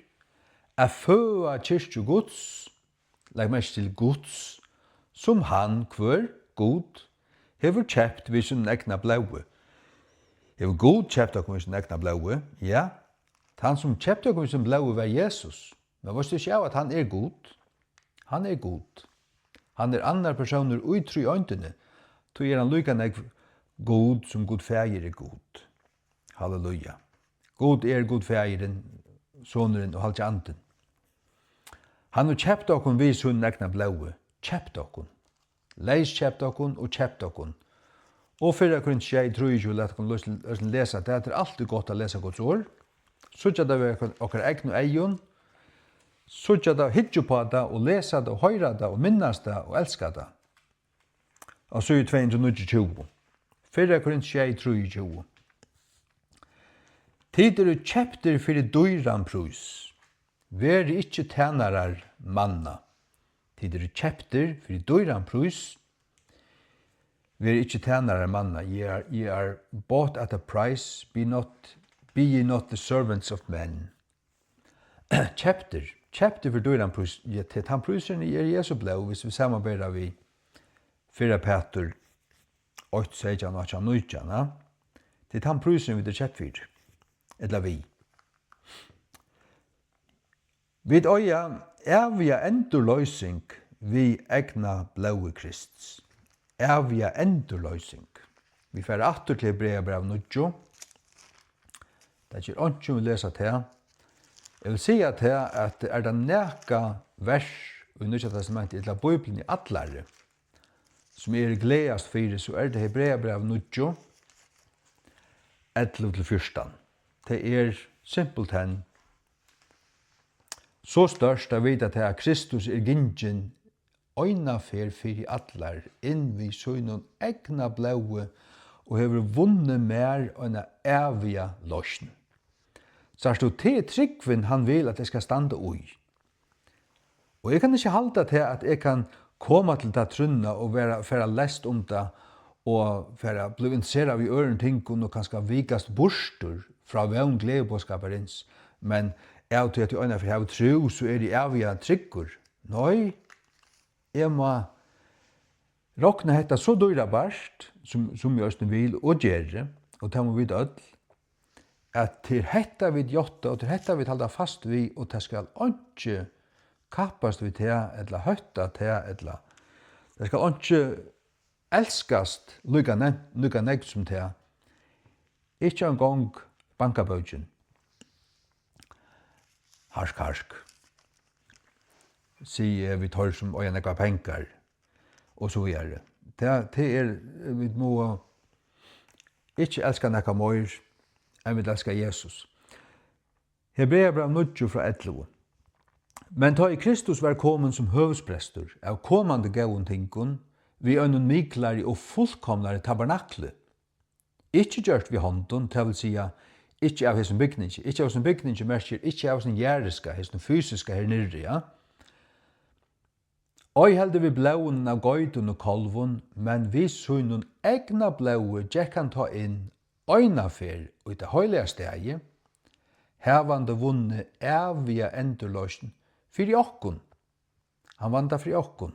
at føða kirkju Guds, legg merki til Guds, sum hann, hvør? Gud, hevur keypt við sínum egna blóði. Hevur Gud keypt okkum við sínum egna blóði? Ja. Tann, sum keypti okkum við sínum blóði, var Jesus. Men veitst tú ikki av, at hann er Gud? Hann er Gud. Hann er annar persónur í tríeindini. Tí er hann líka nógv Gud, sum Gud Faðir er Gud. Halleluja. Gud er Gud Faðirin, Sonurin og Halgi Andin. Hann hevur keypt okkum við sínum egna blóði. Keypt okkum. Leyskeypt okkum og keypt okkum. Og fyrra Korint sjey trýogtjúgu, lat okkum lesa, lesa tað. Tað er altíð gott at lesa Guds orð. Síggja tað við okkara, okkara egnu eygum. Síggja tað, hyggja upp á tað og lesa tað og hoyra tað og minnast tað og elska tað. Á síðu tvey hundrað og níggjuogtjúgu. Fyrra Korint sjey trýogtjúgu. Tit eru keyptir fyri dýran prís. Verið ikki tænarar manna. Tit eru keyptir fyri dýran prís. Verið ikki tænarar manna. Ye are, ye are bought at a price. Be not, be ye not the servants of men. Keyptir. Keyptir fyri dýran prís. Ja, tað er tann prísurin, er Jesu blóð, hvis vit samanbera við fyrra Pætur eitt seytjan, átjan, nítjan, ja. Tað er tann prísurin, vit eru keypt fyri. Ella við. Vit eiga æviga endurloysing við egna blóði Krists. Æviga endurloysing. Vit fara aftur til Hebreabræv níggju. Tað ger einki, um vit lesa tað. Eg vil siga tað, at er tað nakað vers í Nýggja Testamenti, ella Bíbliuni allari, sum eg eri glaðast fyri, so er tað Hebreabræv níggju, ellivu til fjúrtan. Tað er simpelthen so stórt at vita tað, at Kristus er gingin eina ferð fyri allar inn við sínum egna blóði og hevur vunnið mær eina æviga loysn. Sært tú, tað er trúgvin, hann vil, at eg skal standa í. Og eg kann ikki halda tað, at eg kann koma til ta trúnna og vera, fara leyst um tað og fara blíva interesserað í øðrum tingum og kanska vikast burtur frá vón gleðiboðskaparins. Men av tí at eg einaferð havi trúð, so eri eg æviga tryggur. Nei, eg má rokna hetta so dýrabært, sum, sum eg eisini vil og geri, og tað mugu vit øll, at tað er hetta, vit játta, og tað er hetta, vit halda fast við, og tað skal einki kappast við tað, ella hótta tað, ella tað skal einki elskast líka ne-, líka nógv sum tað. Ikki eingong bankabókin. Hark, hark, sigi eg við teir, sum eiga nógvar pengar, og so víðari. Tað, tað er, vit mugu ikki elska nakað meir, enn vit elska Jesus. Hebreabræv níggju frá ellivu. Men tá ið Kristus var komin sum høvuðsprestur av komandi góðum tingum, við einum miklari og fullkomnari tabernakli, ikki gjørt við hondum, tað vil siga, ikki av hesum bygningi, ikki av hesum bygningi merkir, ikki av hesum jarðiska, hesum fysiska her niðri, ja. Ei heldur við blóðinum av geitum og kálvum, men við sínum egna blóði gekk hann tá inn eina ferð í tað heilaga staðið, havandi vunnið æviga endurloysn fyri okkum. Hann vann tað fyri okkum.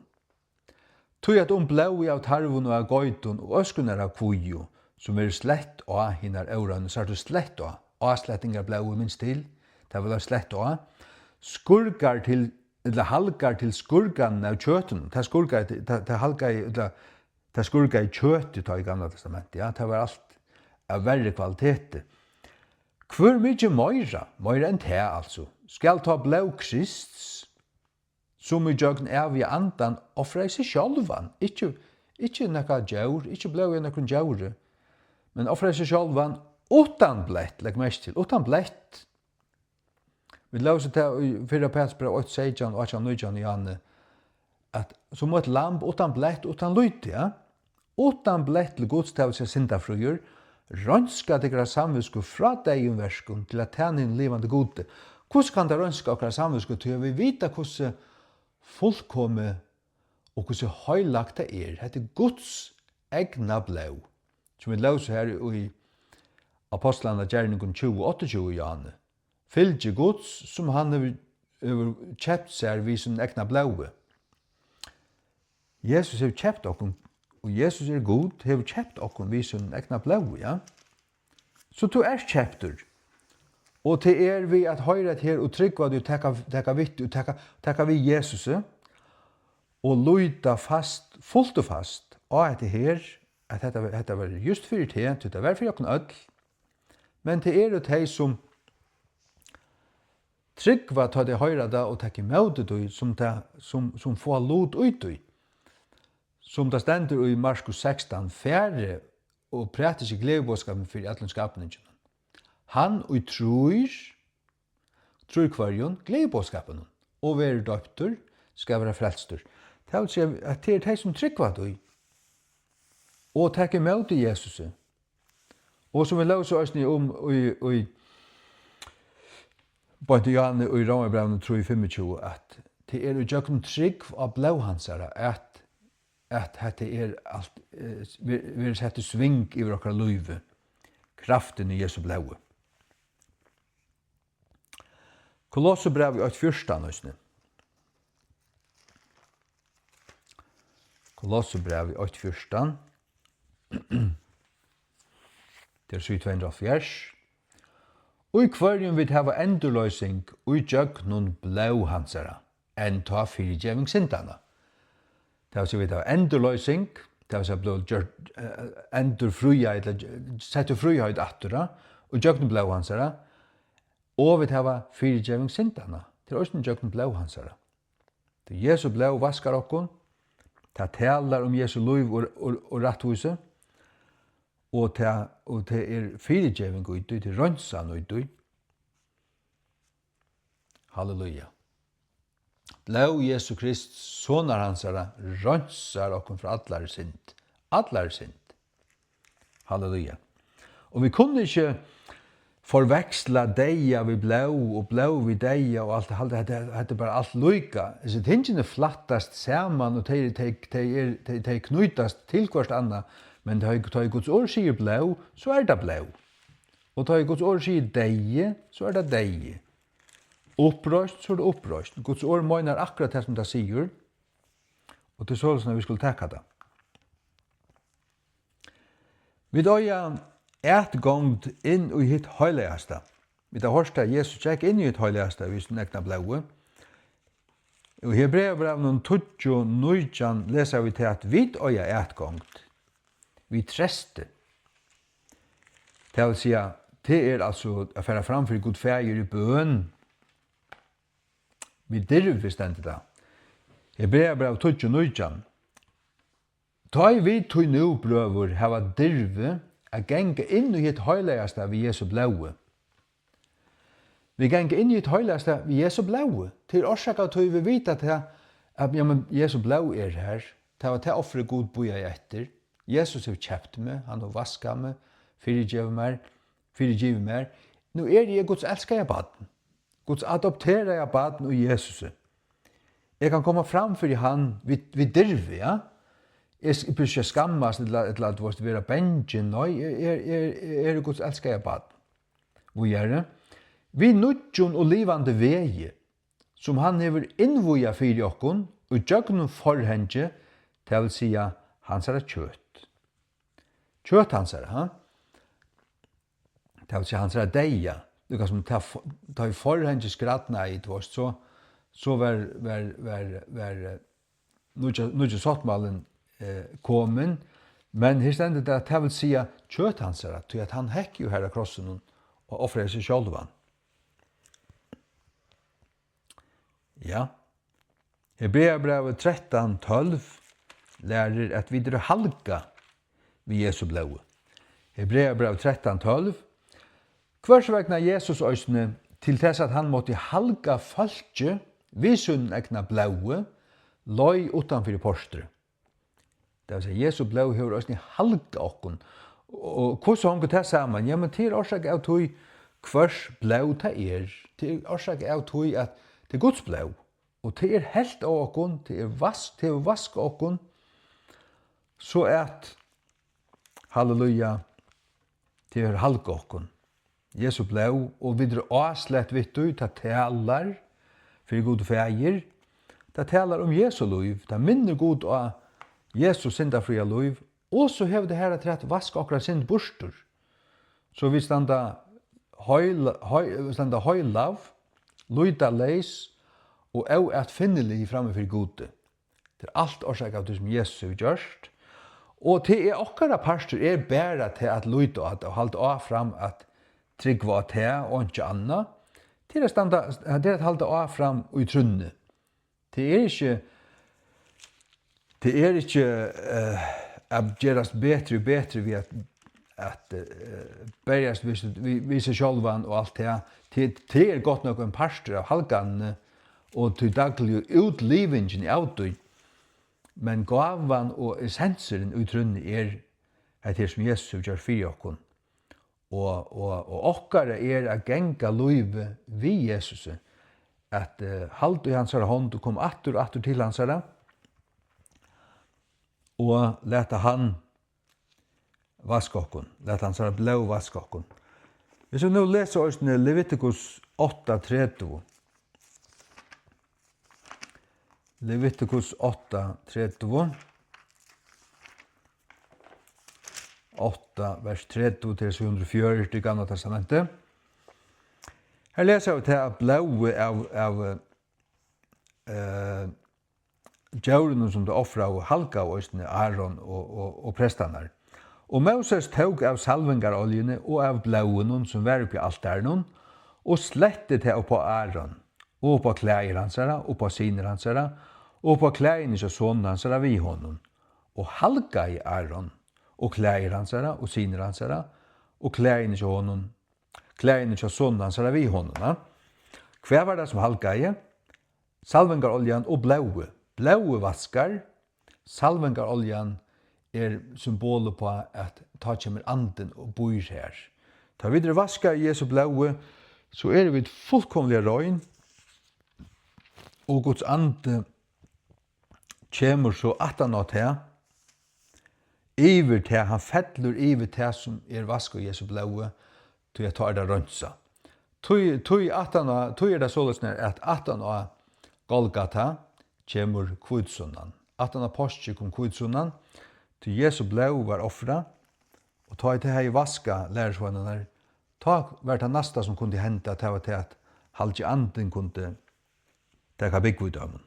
Tí at um blóðið av tarvum og av geitum og øskunnar av kvígu, sum verður slett á hinar óreinu, sært tú, slett á, áslettingarblóðið, minst til, tað verður slett á, skurgar til, ella halgar til skurgarnar av kjøtinum, tað skurgaði, tað, tað halgaði, ella tað skurgaði kjøtið tá í Gamla Testamenti, ja, tað var alt av verri kvaliteti. Hvør mikið meira, meira enn tað, altso, skal tá blóð Krists, sum ígjøgnum æviga Andan ofraði seg sjálvan, ikki, ikki nakað djór, ikki blóðið av nøkrum djóri, men ofraði seg sjálvan uttan blett, legg merki til, uttan blett. Vit lósu tað í fyrra Pætursbræv eitt seytjan, átjan, nítjan, Johanne, at sum eitt lamb uttan blett, uttan lýti, ja? Uttan blett til Guds, tað vil siga syndafríur, reinska tykkara samvitsku frá deyðum verkum til at tæna hinum livandi Gudi. Hvussu kann tað reinska okkara samvitsku? Tí at vit vita, hvussu fullkomið og hvussu heilagt tað er. Hetta er Guds egna blóð, sum vit lósu har í Ápostlarna Gerningum tjúgu áttaogtjúgu, Jóhanne. Fylgi Guds, sum hann hevur, hevur keypt sær við sínum egna blóði. Jesus hevur keypt okkum, og Jesus er Gud, hevur keypt okkum við sínum egna blóði, ja. So tú ert keyptur. Og tað er við at hoyra hetta her og trúgva tí, taka, taka við, og taka, taka við Jesusi, og líta fast, fult og fast á hetta her, at hetta, hetta var just fyri teg, tí tað var fyri okkum øll. Men tað eru tey, sum trúgva, tá tey hoyra tað og taka ímóti tí, sum tað, sum, sum fáa lut í tí. Sum tað stendur í Markus sekstan: Farið og prædikið gleðiboðskapin fyri øllum skapninginum. Hann, ið trýr, trýr hvørjum gleðiboðskapinum og verður doyptur, skal verða frelstur. Tað vil siga, at tað eru tey, sum trúgva tí og taka ímóti Jesusi. Og sum vit lósu eisini um í, í, beint í Jóhanne í Rómarbrævinum trý fimmogtjúgu, at tað er ígjøgnum trúgv á blóð hansara, at, at hetta er alt, eh, ver-, verður sett í sving yvir okkara lívi, kraftin í Jesu blóði. Kolossebrævið eitt fjúrtan eisini. Kolossebrævið eitt fjúrtan. Tað er síða tvey hundrað og hálvfjerðs. Í hvørjum vit hava endurloysing í gjøgnum blóð hansara, enntá fyrigeving syndanna. Tað vil siga, vit hava endurloysing, tað vil siga, blíva gjørt, eh, endurfría, ella sett í fríheit aftur, ja, í gjøgnum blóð hansara, og vit hava fyrigeving syndanna, tað er eisini gjøgnum blóð hansara. Tí Jesu blóð vaskar okkum, tað talar um Jesu lív og, og, og rættvísi, og tað, og tað er fyrigeving í tí, tað er reinsan í tí. Halleluja. Blóð Jesu Krist, sonar hansara, reinsar okkum frá allari synd. Allari synd. Halleluja. Og vit kunnu ikki forveksla deyða við blóð og blóð við deyða og alt, halda, hetta, hetta er bara alt líka. Hesi tingini flættast saman og tey, tey, tey, er, tey, tey knýtast til hvørt annað, men tá, tá Guds orð sigur blóð, so er tað blóð. Og tá Guds orð sigur deyði, so er tað deyði. Uppreisn, so er tað uppreisn. Guds orð meinar akkurát tað, sum tað sigur. Og tað er soleiðis, at vit skulu taka tað. Vit eiga atgongd inn í hitt heilagasta. Vit hava hoyrt, at Jesus gekk inn í hitt heilagasta við sínum egna blóði. Og í Hebreabrævinum tíggju nítjan lesa vit tað, at vit eiga atgongd við treysti. Tað vil siga, tað er altso at fara fram fyri Gud Faðir í bøn. Við dirvi stendur tað. Hebreabræv tíggju nítjan. Tá ið vit tí nú, brøður, hava dirvi at ganga inn í hitt heilagasta við Jesu blóði. Vit ganga inn í hitt heilagasta við Jesu blóði. Tað er orsakað av tí vit vita tað, at, ja, men Jesu blóð er har. Tað var tað ofrið, Gud bíðaði eftir. Jesus hevur keypt meg, hann hevur vaskað meg, fyrigivið mær, fyrigivið mær. Nú eri eg Guds elskaða barn. Guds adopteraða barn í Jesusi. Eg kann koma fram fyri hann við, við dirvi, ja? Eg s-, eg brúki ikki at skammast ella, ella, tú veist, vera bangin. Nei, eg, eg, eg, eg eri Guds elskaða barn. Víðari. Við nýggjum og livandi vegi, sum hann hevur innvígað fyri okkum í gjøgnum forhangið, tað vil siga, hansara kjøt. Kjøt hansara, ha? Tað vil siga, hansara deyða. Líka sum tá fo-, tá ið forhangið skrædnaði, tú veist, so, so var, var, var, var, eh, nýggja, nýggi sáttmálin, eh, komin. Men her stendur tað, tað vil siga kjøt hansara, tí at hann hekk jú har á krossinum og ofraði seg sjálvan. Ja. Hebreabrævið trettan tólv lærir, at vit eru halgað við Jesu blóði. Hebreabrævið trettan tólv. Hvørs vegna Jesus eisini, til tess at hann mátti halga fólkið við sínum egna blóði, leið uttan fyri portrið. Tað vil siga, Jesu blóð hevur eisini halgað okkum. Og hvussu hongur tað saman? Ja, men tað er orsakað av tí, hvørs blóð tað er. Tað er orsakað av tí, at tað er Guds blóð. Og tað er helt á okkum, tað er vask, tað hevur vaskað okkum, so at, halleluja, tað hevur halgað okkum. Jesu blóð, og vit eru áslett við tí, tað talar fyri Gud Faðir, tað talar um Jesu lív, tað minnir Gud á Jesu syndafría lív, og so hevur tað harafturat vaskað okkara synd burtur, so vit standa heil, hei-, standa heilav, lýtaleys og óatfinnilig frammi fyri Gudi. Tað er alt orsakað av tí, sum Jesus hevur gjørt. Og tað er okkara partur, er bara tað at líta á tað og halda áfram at trúgva á tað og einki annað. Tað er at standa, tað er at halda áfram í trúnni. Tað er ikki, tað er ikki, eh, at gerast betri og betri við at, at, eh, berjast við, við, við seg sjálvan og alt tað. Tað, tað er gott nokk ein partur av halganini og tí dagligu útlivingini av tí. Men gávan og essensurin í trúnni er hetta her, sum Jesus hevur gjørt fyri okkum. Og, og, og okkara er at ganga lívið við Jesusi, at, eh, halda í hansara hond og koma aftur og aftur til hansara, og lata hann vaska okkum, lata hansara blóð vaska okkum. Hvis vit nú lesa eisini Leviticus átta tretivu. Leviticus átta tretivu. Átta, vers tretivu til trý hundrað og fjøruti í Gamla Testamentet. Her lesa vit tað, at blóðið av, av, eh, djórunum, sum tey ofraðu, halgaðu eisini Aron og, og, og prestarnar. Og Moses tók av salvingaroljuni og av blóðinum, sum var uppi á altarinum, og sletti tað upp á Aron, og upp á klæðir hansara, upp á synir hansara, og upp á klæðini hjá soni hansara við honum, og halgaði Aron, og klæðir hansara, og synir hansara, og klæðini hjá honum, klæðini hjá soni hansara við honum, ha? Hvat var tað, sum halgaði? Salvingaroljan og blóðið. Blóðið vaskar, salvingaroljan er symbol uppá, at tá kemur Andin og býr her. Tá vit eru vaskað í Jesu blóði, so eru vit fullkomiliga rein, og Guds Andi kemur so aftan á tað, yvir tað, hann fellur yvir tað, sum er vaskað í Jesu blóði, tí at tá er tað reinsað. Tí, tí aftan á, tí er tað soleiðis, at aftan á Golgata kemur hvítusunnan. Aftan á páskir kom hvítusunnan, tí Jesu blóð var ofrað, og tá ið tað hevði vaskað lærisveinarnar, tá var tað næsta, sum kundi henda, tað var tað, at Halgi Andin kundi taka búgv í teimum.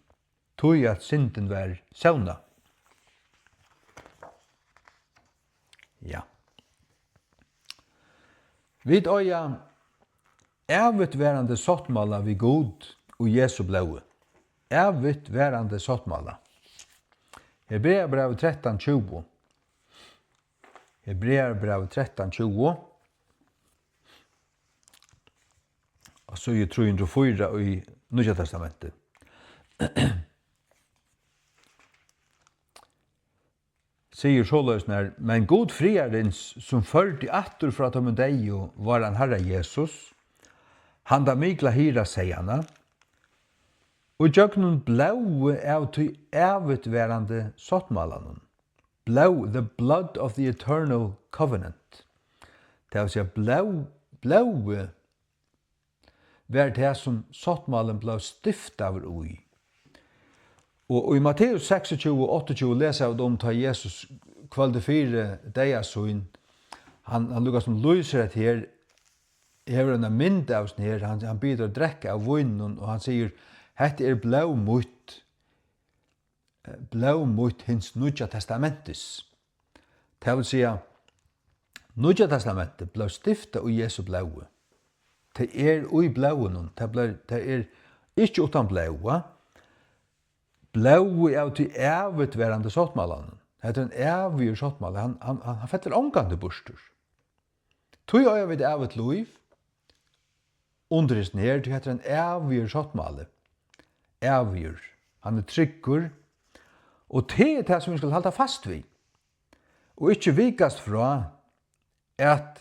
Tí at syndin var sónað. Ja. Vit eiga ævigtvarandi sáttmála við Gud og Jesu blóði. Ævigtvarandi sáttmála. Hebreabrævið trettan tjúgu. Hebreabrævið trettan tjúgu. Á síðu trý hundrað og fýra í Nýggja Testamenti. Sigur soleiðis nær: "Men Gud friðarins, sum førdi aftur frá teimum deyðu vóran Harra Jesus, handa mikla hirðaseyðanna, og gjøgnum blóðið av tí ævigtvarandi sáttmálanum." Blóð, the blood of the eternal covenant. Tað vil siga, blóð, blóðið var tað, sum sáttmálin bleiv stiftaður í. Og, og í Matteus seksogtjúgu, áttaogtjúgu lesa vit um, tá Jesus kvøldið fyri deyða sín, hann, hann líka sum lýsir hetta her, hevur eina mynd av sum her, hann, hann biður at drekka av víninum, og hann sigur: "Hetta er blóð mítt, eh, blóð mítt hins nýggja testamentis." Tað vil siga, Nýggja testamentið bleiv stiftað í Jesu blóði. Tað er í blóðinum. Tað bleiv, tað er ikki uttan blóða. Blóðið av tí ævigtvarandi sáttmálanum. Hetta er ein ævigur sáttmáli. Hann, hann, hann, hann fellur ongantíð burtur. Tí eiga vit ævigt lív undir hesum her, tí hetta er ein ævigur sáttmáli. Ævigur. Hann er tryggur. Og tað er tað, sum vit skulu halda fast við. Og ikki vikast frá, at,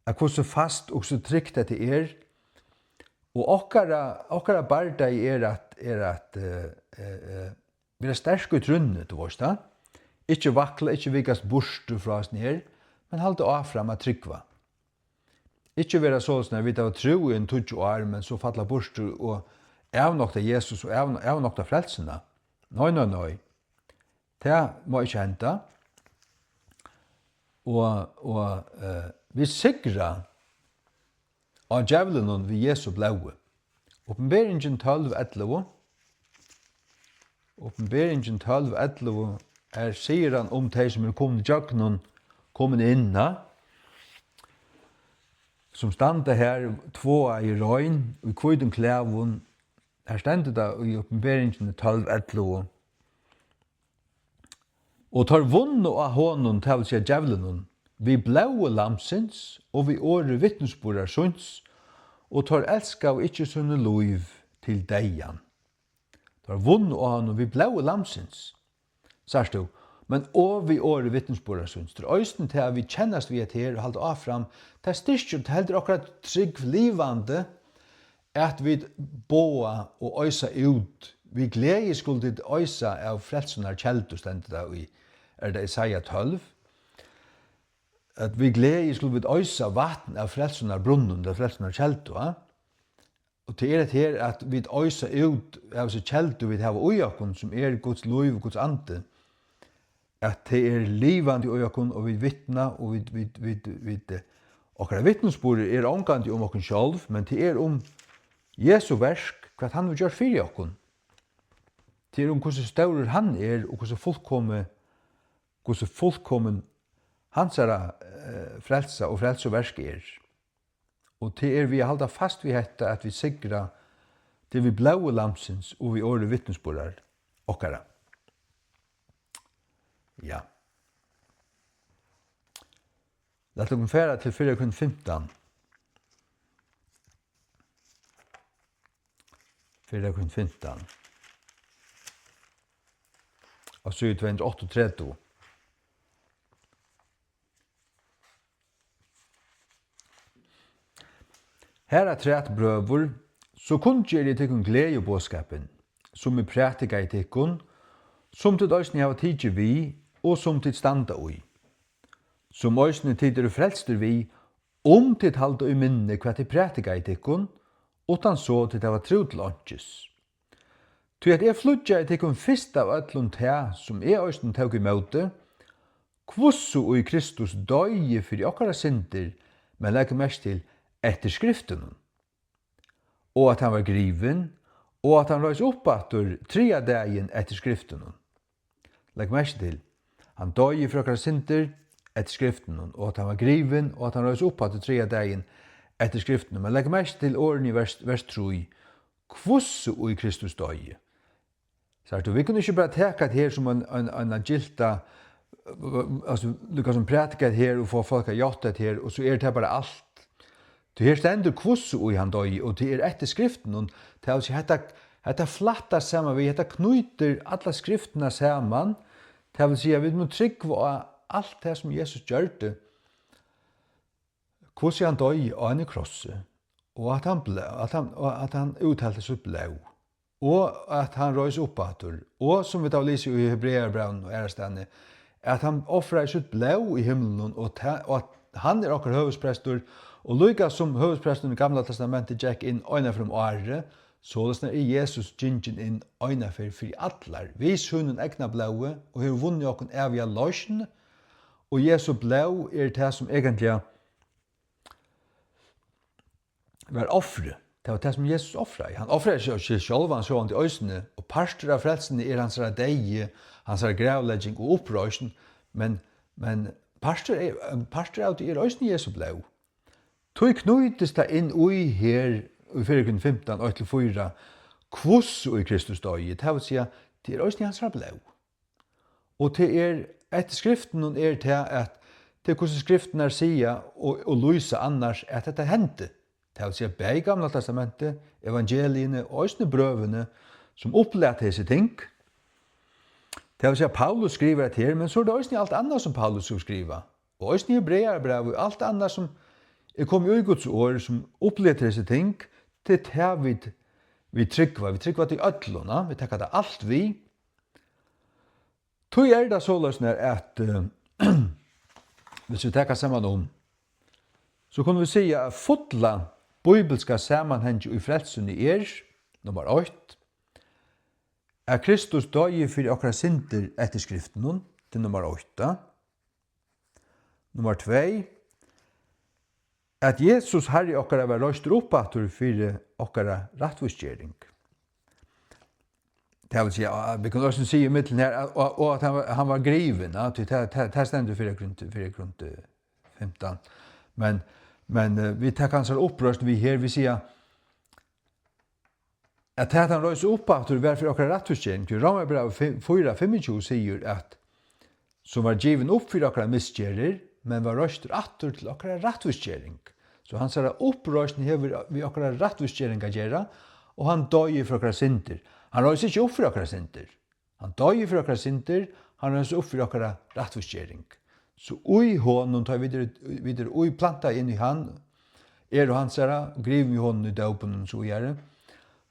at hvussu fast og so trygt hetta er. Og okkara, okkara bardagi er at, er at, eh, eh, eh, vera sterk í trúnni, tú veist tað. Ikki vakla, ikki vikast burtur frá hasum her, men halda áfram at trúgva. Ikki vera soleiðis, at vit hava trúð í ein tíggju ár, men so falla burtur og avnokta Jesus og av-, avnokta frelsuna. Nei, nei, nei. Tað má ikki henda. Og, og, eh, vit sigra á djevlinum við Jesu blóði. Opinberingin tólv ellivu. Opinberingin tólv ellivu er sigurin um tey, sum eru komin ígjøgnum, komin inn, ha? Sum standa har, tváaði rein, í hvítum klæðum. Har stendur tað í Opinberingini tólv ellivu. Og teir vunnu á honum, tað vil siga djevlinum, við blóði Lambsins og við orði vitnisburðar síns, og teir elskaðu ikki síni lív til deyðan. Teir vunnu á honum við blóði Lambsins. Sært tú? Men og við orði vitnisburðar síns. Tað er eisini tað, at vit kennast við at her og halda áfram. Tað styrkir og heldur okkara trúgv livandi, at vit boða og oysa út. Við gleði skulu tit oysa av frelsunar keldu, stendur tað í, er tað Jesaja tólv? At við gleði skulu vit oysa vatn av frelsunar brunnum, av frelsunar keldu, ha? Og tað er hetta her, at vit oysa út av hesi keldu, vit hava í okkum, sum er Guds lív og Guds andi, at tað er livandi í okkum, og vit vitna, og vit, vit, vit, vit, eh, okkara vitnisburður er ongantíð um okkum sjálv, men tað er um Jesu verk, hvat hann hevur gjørt fyri okkum. Tað er um, hvussu stórur hann er, og hvussu fullkomi-, hvussu fullkomin hansara, eh, frelsa og frelsuverk er. Og tað er við at halda fast við hetta, at vit sigra, tað er við blóði Lambsins og við orði vitnisburðar okkara. Ja. Lat okkum fara til fyrra Korint fimtan. Fyrra Korint fimtan. Og síðu tvey hundrað og áttaogtretivu. Harafturat, brøður, so kunngeri eg tykkum gleðiboðskapin, sum eg prætikaði tykkum, sum tit eisini hava tikið við, og sum tit standa í, sum eisini tit eru frelstir við, um tit halda í minni, hvat eg prætikaði tykkum, uttan so tit hava trúð til einkis. Tí at eg flýggjaði tykkum fyrst av øllum tað, sum eg eisini tók ímóti, hvussu ið Kristus doyði fyri okkara syndir, men legg merki til, eftir skriftunum, og at hann var grivin, og at hann reis upp aftur triðja dagin eftir skriftunum. Legg merki til, hann doyði fyri okkara syndir eftir skriftunum, og at hann var grivin, og at hann reis upp aftur triðja dagin eftir skriftunum. Men legg merki til orðini í vers, vers trý. Hvussu ið Kristus doyði. Sært tú, vit kunnu ikki bara taka hetta her sum ein, ein, ein gylta, altso, líka sum prædika hetta her og fáa fólk at játta hetta her, og so er tað bara alt. Tí her stendur, hvussu ið hann doyði, og tað er eftir skriftunum, tað vil siga, hetta, hetta flættar saman við, hetta knýtir allar skriftirnar saman, tað vil siga, vit mugu trúgva á alt tað, sum Jesus gjørdi, hvussu hann doyði á einum krossi, og at hann ble-, at hann, og at hann úthelti sítt blóð, og at hann reis upp aftur, og sum vit hava lisið í Hebrearabrævinum og aðrastaðni, at hann ofraði sítt blóð í himlunum, og ta-, og at hann er okkara høvuðsprestur, og líka sum høvuðspresturin í Gamla Testamenti gekk inn eina ferð um árið, soleiðis er Jesus gingin inn eina ferð fyri allar, við sínum egna blóði, og hevur vunnið okkum æviga loysn, og Jesu blóð er tað, sum eigentliga var ofrið. Tað var tað, sum Jesus ofraði. Hann ofraði seg, seg sjálvan, sjálvandi eisini, og partur av frelsuni er hansara deyði, hansara gravlegging og uppreisn, men, men partur er, partur av tí er eisini Jesu blóð. Tí knýtist tað inn í her, í fyrra Korint fimtan, eitt til fýra, hvussu ið Kristus doyði, tað vil siga, tað er eisini hansara blóð. Og tað er, eftir skriftunum er tað, at tað er, hvussu skriftirnar siga og, og lýsa annars, at hetta hendi. Tað vil siga, bæði Gamla Testamenti, evangeliini og eisini brøvini, sum upplata hesi ting. Tað vil siga, Paulus skrivar hetta her, men so er tað eisini alt annað, sum Paulus hevur skrivað. Og eisini Hebrearabrævið og alt annað, sum er komið í Guds orð, sum upplata hesi ting, tað er tað, vit vit trúgva, vit trúgva tí øllum, ja? Vit taka tað alt við. Tí er tað soleiðis, nær at, eh, hvis vit taka saman um, so kunnu vit siga, at fulla bíbilska samanhangið í frelsuni er, nummar eitt, at Kristus doyði fyri okkara syndir eftir skriftunum, til nummar eitt. Nummar tvey, at Jesus, Harri okkara, var reistur upp aftur fyri okkara rættvísgering. Tað vil siga, at vit kunnu eisini siga í millum her, at, og, og at hann var, hann var grivin, ja, tí tað, tað, tað stendur fyri grund, fyri grund, eh, fimtan. Men, men, eh, vit taka hansara uppreisn við her, vit siga, at tað, at hann reis upp aftur, var fyri okkara rættvísgering. Tí Rómarbrævið fi-, fýra fimmogtjúgu sigur, at sum var givin upp fyri okkara misgerðir, men var reistur aftur til okkara rættvísgering. So hansara uppreisn hevur við okkara rættvísgering at gera, og hann doyði fyri okkara syndir. Hann reis ikki upp fyri okkara syndir. Hann doyði fyri okkara syndir, hann reis upp fyri okkara rættvísgering. So í honum, tá vit eru, vit eru í, plantað inn í hann, eru hansara, grivin við honum í dópinum og so víðari,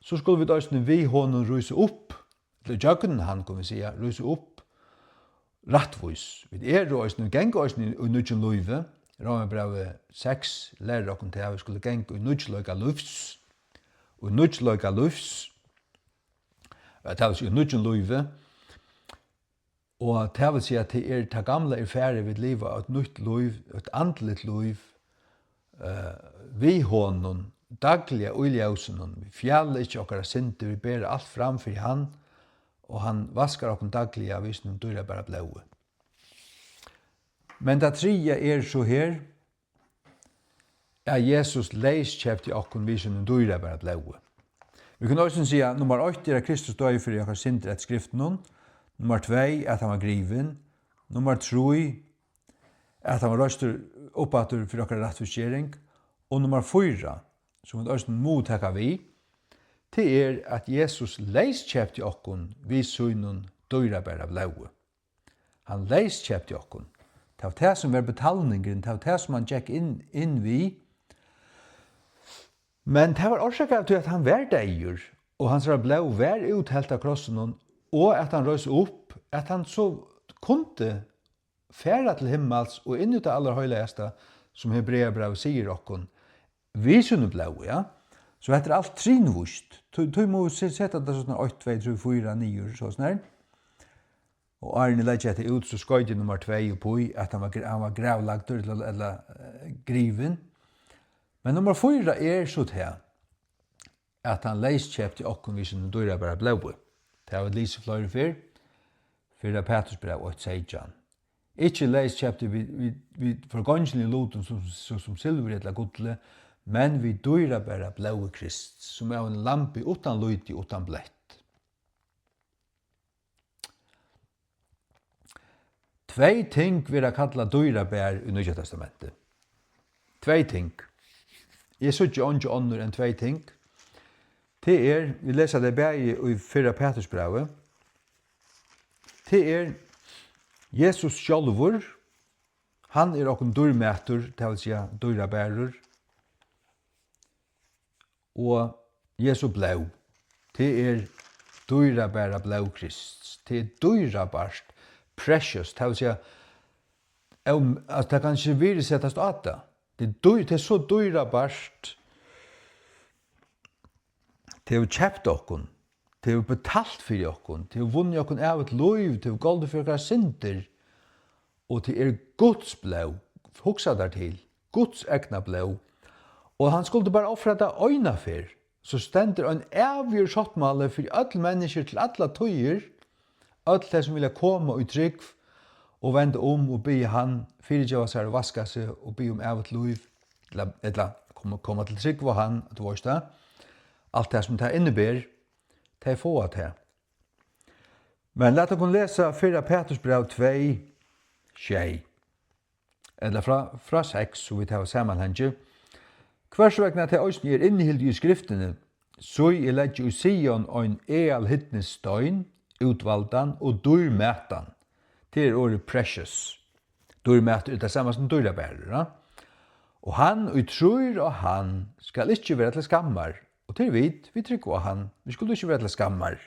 so skulu vit eisini við honum rísa upp, ella gjøgnum hann, kunnu vit siga, rísa upp rættvís. Vit eru eisini, vit ganga eisini í, í nýggjum lívi. Rómarbrævið seks lærir okkum tað, at vit skulu ganga í nýggjleika lívs, í nýggleika lívs, at tað vil siga í nýggjum lívi. Og tað vil siga, at tað er, tað gamla er farið, vit liva eitt nýtt lív, eitt andligt lív, eh, við honum, dagliga í ljósinum. Vit fjala ikki okkara syndir, vit bera alt fram fyri hann, og hann vaskar okkum dagliga við sínum dýrabara blóði. Men tað triðja er so her, at Jesus leyskeypti okkum við sínum dýrabara blóði. Vit kunnu eisini siga, nummar eitt er, at Kristus doyði fyri okkara syndir eftir skriftunum. Nummar tvey, at hann var grivin. Nummar trý, at hann var reistur upp aftur fyri okkara rættvísgering. Og nummar fýra, sum vit eisini mugu taka við, tað er, at Jesus leyskeypti okkum við sínum dýrabara blóði. Hann leyskeypti okkum. Tað var tað, sum var betalningurin, tað var tað, sum hann gekk inn, inn við. Men tað var orsakað av tí, at hann var deyður, og hansara blóð var úthelt á krossinum, og at hann reis upp, at hann so kundi fara til himmals og inn í tað allarheilagasta, sum Hebreabrævið sigur okkum, við sínum blóði, ja. So hetta er alt trinvíst. Tí, tí mugu vit se-, seta tað soleiðis eitt, tvey, trý, fýra niður, soleiðis her. Og áðrenn eg leggi hetta út, so skoyti eg nummar tvey upp í, at hann var gra-, hann var gravlagdur ella, ella, eh, grivin. Men nummar fýra er so tað, at hann leyskeypti okkum við sínum dýrabara blóði. Tað hava vit lisið fleiri ferð. Fyrra Pætursbræv eitt seytjan. Ikki leyskeypti við, við, við forgongiligum lutum, sum, sum, sum silvuri ella gulli, men við dýrabara blóði Krists, sum av einum lambi uttan líti, uttan blett. Tvey ting verða kallað dýrabar í Nýggja Testamenti. Tvey ting. Eg síggi eingi onnur enn tvey ting. Tað er, vit lesa tey bæði í fyrra Pætursbrævi, tað er Jesus sjálvur, hann er okkum dýrmætur, tað vil siga dýrabarur. Og Jesu blóð, tað er dýrabara blóð Krists. Tað er dýrabart, precious, tað vil siga, um, at tað kann ikki virðisetast á tað. Tað er dýr-, tað er so dýrabart. Tað hevur keypt okkum. Tað hevur betalt fyri okkum. Tað hevur vunnið okkum ævigt lív. Tað hevur goldið fyri okkara syndir. Og tað er Guds blóð. Hugsa tær til. Guds egna blóð. Og hann skuldi bara ofra tað eina ferð. So stendur ein ævigur sáttmáli fyri øll menniskju til allar tíðir. Øll tey, sum vilja koma í trúgv og venda um og biðja hann fyrigeva sær og vaska seg og biðja um ævigt lív, ella, ella koma, koma til trúgv á hann, tú veist tað. Alt tað, sum tað inniber, tey fáa tað. Men lat okkum lesa fyrra Pætursbræv tvey, sjey. Ella frá, frá seks, so vit hava samanhangi. Hvørs vegna tað eisini er innihildið í Skriftini, "Sí, eg leggi í Sion ein aðalhydnisstein, útvaldan og dýrmætan." Tað er orðið precious. Dýrmætur er tað sama sum dýrabarur, ja? "Og hann, ið trýr á hann, skal ikki vera til skammar." Og tað eru vit, vit trúgva á hann. Vit skulu ikki vera til skammar.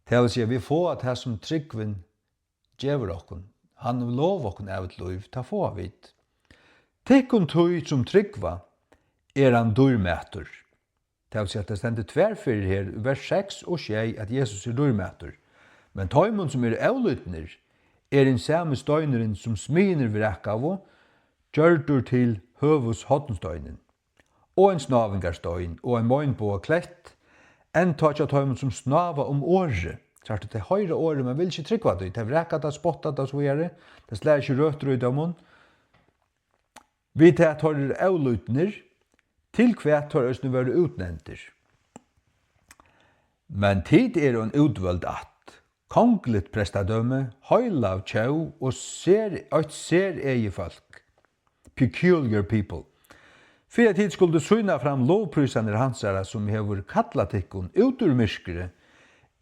Tað vil siga, vit fáa tað, sum trúgvin gevur okkum. Hann vil lova okkum ævigt lív, tað fáa vit. Tykkum tí, sum trúgva, er hann dýrmætur. Tað vil siga, at tað stendur tvær ferðir her, í vers seks og sjey, at Jesus er dýrmætur. Men teimum, sum eru avlýdnir, er hin sami steinurin, sum smiðirnir vrakaðu, gjørdur til høvuðshornsteinin, og ein snávingarstein, og ein meinbogaklett, enntá hjá teimum, sum snáva um orðið. Sært tú, tey hoyra orðið, men vilja ikki trúgva tí. Tey vraka tað, spotta tað, og so víðari. Tað slær ikki røtur í teimum. Við tað, at teir eru avlýdnir, til hvat teir eisini vóru útnevndir. Men tit eru ein útvøld ætt, kongligt prestadømi, heilag tjóð og ser, eitt seregið fólk, peculiar people, fyri at tit skuldu sýna fram lovprísanir hansara, sum hevur kallað tykkum út úr myrkri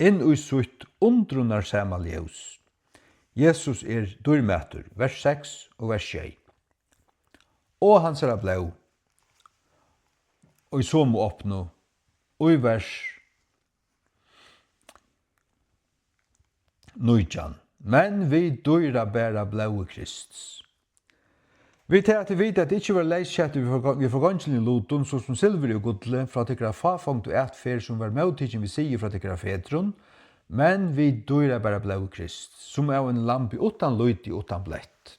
inn í sítt undrunarsama ljós. Jesus er dýrmætur, vers seks og vers sjey. Og hansara blóð, í somu opnu, í vers nítjan. Men við dýrabara blóði Krists. Við tað at vit vita, at ikki verða leyssett við forgo-, við forgongiligum lutum, so sum silvuri og gulli, frá tykkara fáfongdu atferð, sum var móttikin við siði frá tykkara fedrum, men við dýrabara blóði Krists, sum av einum lambi uttan lýti og uttan blett.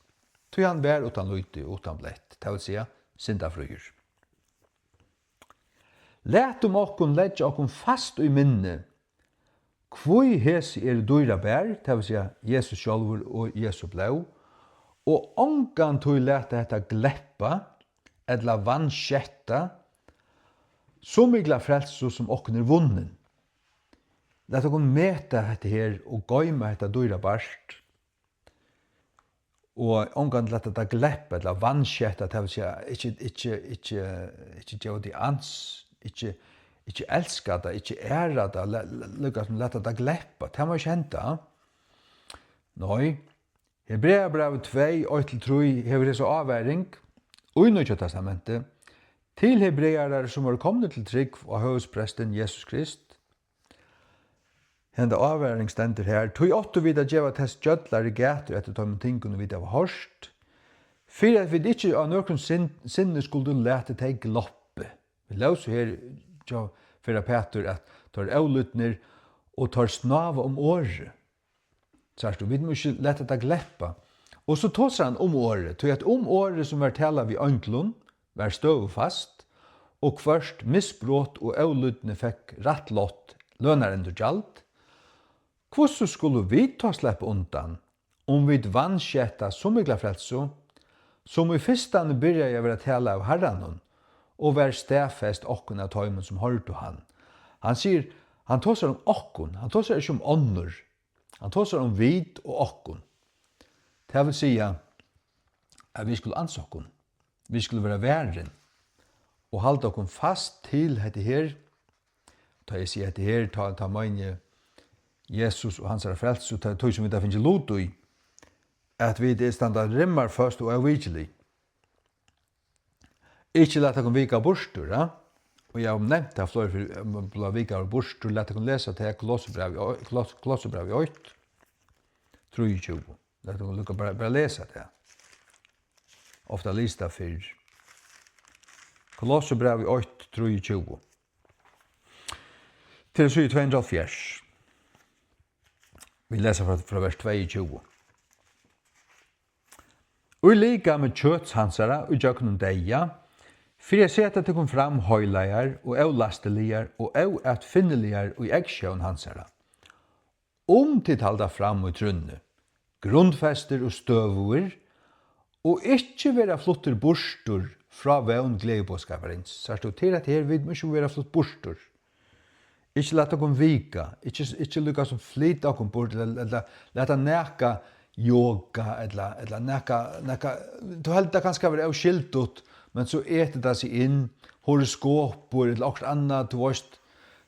Tí hann var uttan lýti og uttan blett, tað vil siga, syndafríur. Latum okkum leggja okkum fast í minni, hví hesi eru dýrabar, tað vil siga, Jesus sjálvur og Jesu blóð, og ongantíð lata hetta gleppa ella vansketta so mikla frelsu, sum okkum er vunnin. Lat okkum meta hetta her og goyma hetta dýrabart. Og ongantíð lata tað gleppa ella vansketta, tað vil siga, ikki, ikki, ikki, ikki geva tí ans, ikki, ikki elska tað, ikki æra tað, la-, la-, líka sum lata tað gleppa, tað má ikki henda. Nei, Hebreabrævið tvey, eitt til trý hevur hesa ávaring í Nýggja Testamenti til hebrearar, sum vóru komnir til trúgv á høvuðsprestin Jesus Krist. Henda ávaring stendur her: Tí áttu vit at geva tess gjøllari gætur eftir teimum tingum, vit hava hoyrt, fyri at vit ikki á nøkrum sin-, sinni skuldu latið tey gloppið. Vit lósu her hjá fyrra Pætur, at teir eru ólýdnir, og teir snáva um orðið. Sært tú, vit mugu ikki lata tað gleppa. Og so tosar hann um orðið, tí at um orðið, sum var talað við einglum, var støðufast, og hvørt misbrot og ólýdni fekk rættlátt lønarendurgjald, hvussu skulu vit tá sleppa undan, um vit vansketta so mikla frelsu, sum í fyrstani byrjaði at verða talað av Harranum, og var staðfest okkum av teimum, sum hoyrdu hann? Hann sigur, hann tosar um okkum, hann tosar ikki um onnur. Hann tosar um vit og okkum. Tað vil siga, at vit skulu ansa okkum. Vit skulu vera varin og halda okkum fast til hetta her. Tá eg sigi hetta her, tá, tá meini eg Jesus og hansara frelsu, tá, tí sum vit hava fingið lut í, at vit standa rimmarføst og óvikilig. Ikki lat okkum vika burtur, ja? Og eg havi nevnt tað fleiri ferð, eh, blíva vikaður burtur. Lat okkum lesa tað, Kolossebrævið, Koloss-, Kolossebrævið eitt, trýogtjúgu. Lat okkum líka bara, bara lesa tað. Ofta list tað fyrr. Kolossebrævið eitt, trýogtjúgu. Til síðu tvey hundrað og hálvfjerðs. Vit lesa frá, frá vers tveyogtjúgu. Í likami kjøts hansara, í gjøgnum deyða, fyri at seta tykkum fram heilagar og ólastigar og óatfinniligar í eygsjón hansara. Um tit halda fram í trúnni, grundfestir og støðugir, og ikki verða fluttir burtur frá vón gleðiboðskaparins. Sært tú, til at her vit ikki verða flutt burtur. Ikki lata okkum vika, ikki, ikki líka sum flyta okkum burtur, ella, ella lata nakað joga, ella, ella nakað, nakað, tú heldur tað kanska vera óskyldigt, men so etur tað seg inn, horoskopur, ella okkurt annað, tú veist,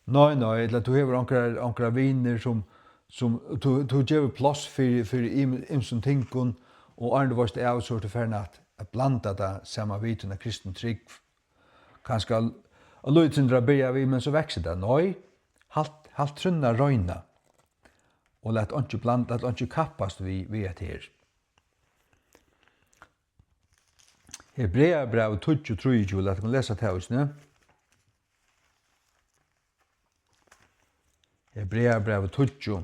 nei, nei, ella tú hevur onkrar, onkrar vinir, sum, sum tú, tú gevur pláss fyri, fyri im-, ymsum tingum, og áðrenn tú veist av, so ert tú farin at, at blanda tað saman við tína kristnu trúgv. Kanska Og lítið sindur at byrja við, men so veksur tað. Nei, halt, halt trúnna reina. Og lat einki blanda, lat einki kappast við, við hetta her. Hebreabrævið tíggju trýogtjúgu, lat okkum lesa tað eisini. Hebreabrævið tíggju,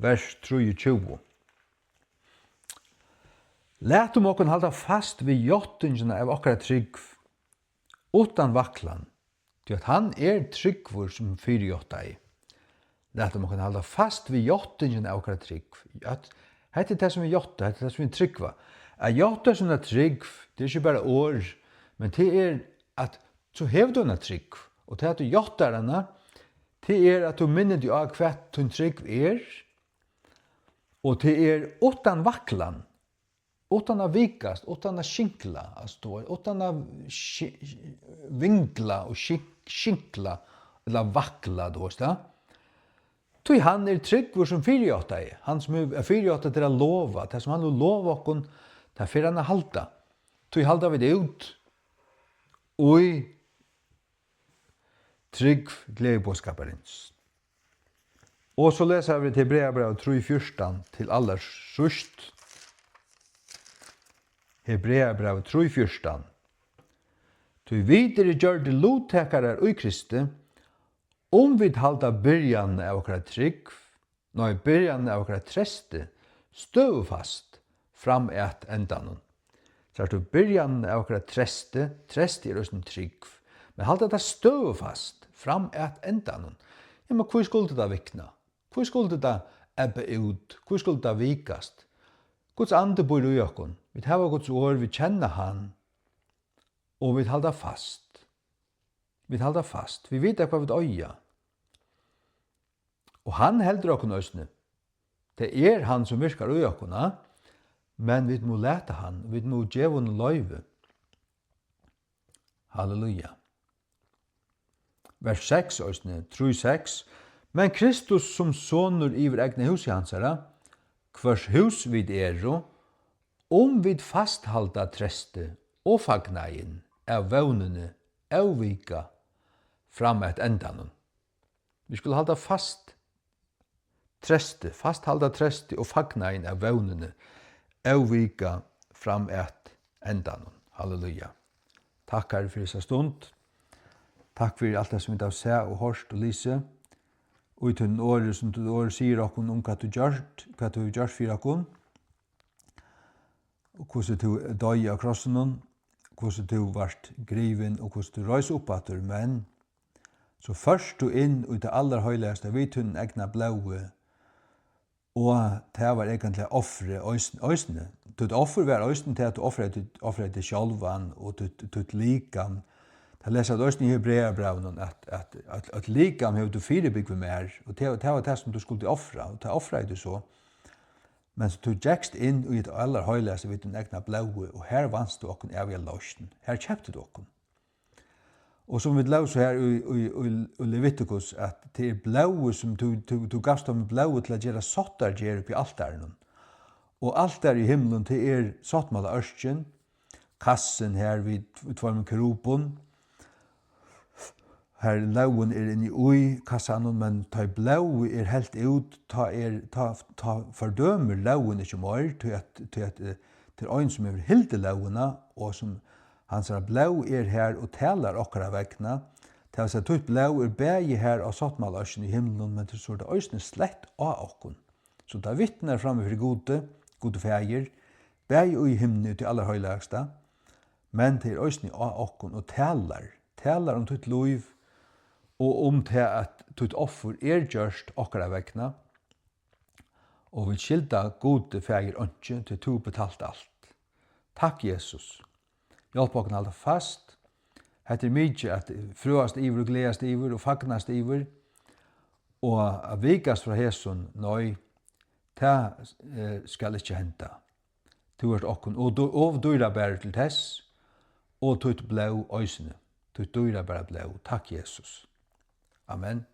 vers trýogtjúgu. Latum okkum halda fast við játtingina av okkara trúgv, uttan vaklan, tí at hann er trúgvur, sum fyrijáttaði. Latum okkum halda fast við játtingina av okkara trúgv. At hetta er tað, sum vit játta, hetta er tað, sum vit trúgva. At játta sína trúgv, tað er ikki bara orð, men tað er at so hevur tú eina trúgv, og tað at tú játtar hana, tað er at tú minnir teg á, hvat tín trúgv er, og tað er uttan vaklan, uttan at vikast, uttan at skinkla, altso, tú veit, uttan at ski-, vingla og skink-, skinkla, ella vakla, tú veist tað. Tí hann er trúgvur sum fyrijáttaði, hann sum hevur, er fyrijáttað til at lova, tað sum hann hevur lovað okkum, tað fer hann at halda. Tí halda vit út í trúgv gleðiboðskaparins. Og so lesa vit Hebreabrævið trý fjúrtan til allarsíðst. Hebreabrævið trý fjúrtan. Tí vit eru gjørdir luttakarar í Kristi, um vit halda byrjanina av okkara trúgv, nei, byrjanina av okkara treysti støðufast fram at endanum. Sært tú, byrjanina av okkara treysti, treysti er eisini trúgv, men halda tað støðufast fram at endanum. Ja, men hví skuldi tað vikna? Hví skuldi tað ebba út? Hví skuldi tað vikast? Guds andi býr í okkum. Vit hava Guds orð, vit kenna hann, og vit halda fast. Vit halda fast. Vit vita, hvat vit eiga. Og hann heldur okkum eisini. Tað er hann, sum virkar í okkum, a? Men vit mugu lata hann, vit mugu geva honum loyvi. Halleluja. Vers seks eisini, trý seks. Men Kristus sum sonur yvir egna húsi hansara, hvørs hús vit eru, um vit fasthalda treysti og fagnaðin av vónini óvika fram at endanum. Vit skulu halda fast treysti, fasthalda treysti og fagnaðin av vónini óvika fram at endanum. Halleluja. Takk, Harri, fyri hesa stund. Takk fyri alt tað, sum vit hava sæð og hoyrt og lisið. Og í tínum orði, sum títt orð sigur okkum um, hvat tú gjørt, hvat tú hevur gjørt fyri okkum. Og hvussu tú doyði á krossinum, hvussu tú vart grivin og hvussu tú reis upp aftur, men so fórt tú inn í tað allarheilagasta við tínum egna blóði, og tað var eigentliga ofrið eisini, eisini. Títt offur var eisini tað, at tú ofraði, ofraði teg sjálvan og títt, títt likam. Tað lesa vit eisini í Hebreabrævinum, at, at, at, at likam hevur tú fyribúgvið mær, og tað, tað var tað, sum tú skuldi ofra, og tað ofraði tú so. Men so tú gekst inn í tað allarheilagasta við tínum egna blóði, og har vanst tú okkum æviga loysn. Har keypti tú okkum. Og sum vit lósu her í, í, í, í Levitikus, at tað er blóðið, sum tú, tú, tú gavst okkum blóðið til at gera sáttargerð uppi í altarinum. Og altarið í himlum, tað er sáttmálaørkin, kassin her við tv-, tveimum kerubum, har lógin er inni í kassanum, men tá ið blóðið er helt út, tá er, tá, tá fordømir lógin ikki meir, tí at, tí at, eh, tað er ein, sum hevur hildið lógina, og sum hansara blóð er har og talar okkara vegna. Tað vil siga, títt blóð er bæði har á sáttmálaørkini í himlum, men so er tað eisini slett á okkum. So tað vitnar frammi fyri Gudi, Gudi Faðir, bæði í himni og tí allarheilagasta, men tað er eisini á okkum og talar, talar um títt lív og um tað, at títt offur er gjørt okkara vegna, og vit skylda Gudi Faðir einki, tí tú betalt alt. Takk, Jesus. Hjálp okkum at halda fast. Hetta er mikið at frøast yvir og gleðast yvir og fagnast yvir. Og at vikast frá hesum, nei, tað, eh, skal ikki henda. Tú ert okkum ov dý-, ov dýrabarur til tess, og títt blóð eisini, títt dýrabara blóð. Takk, Jesus. Amen.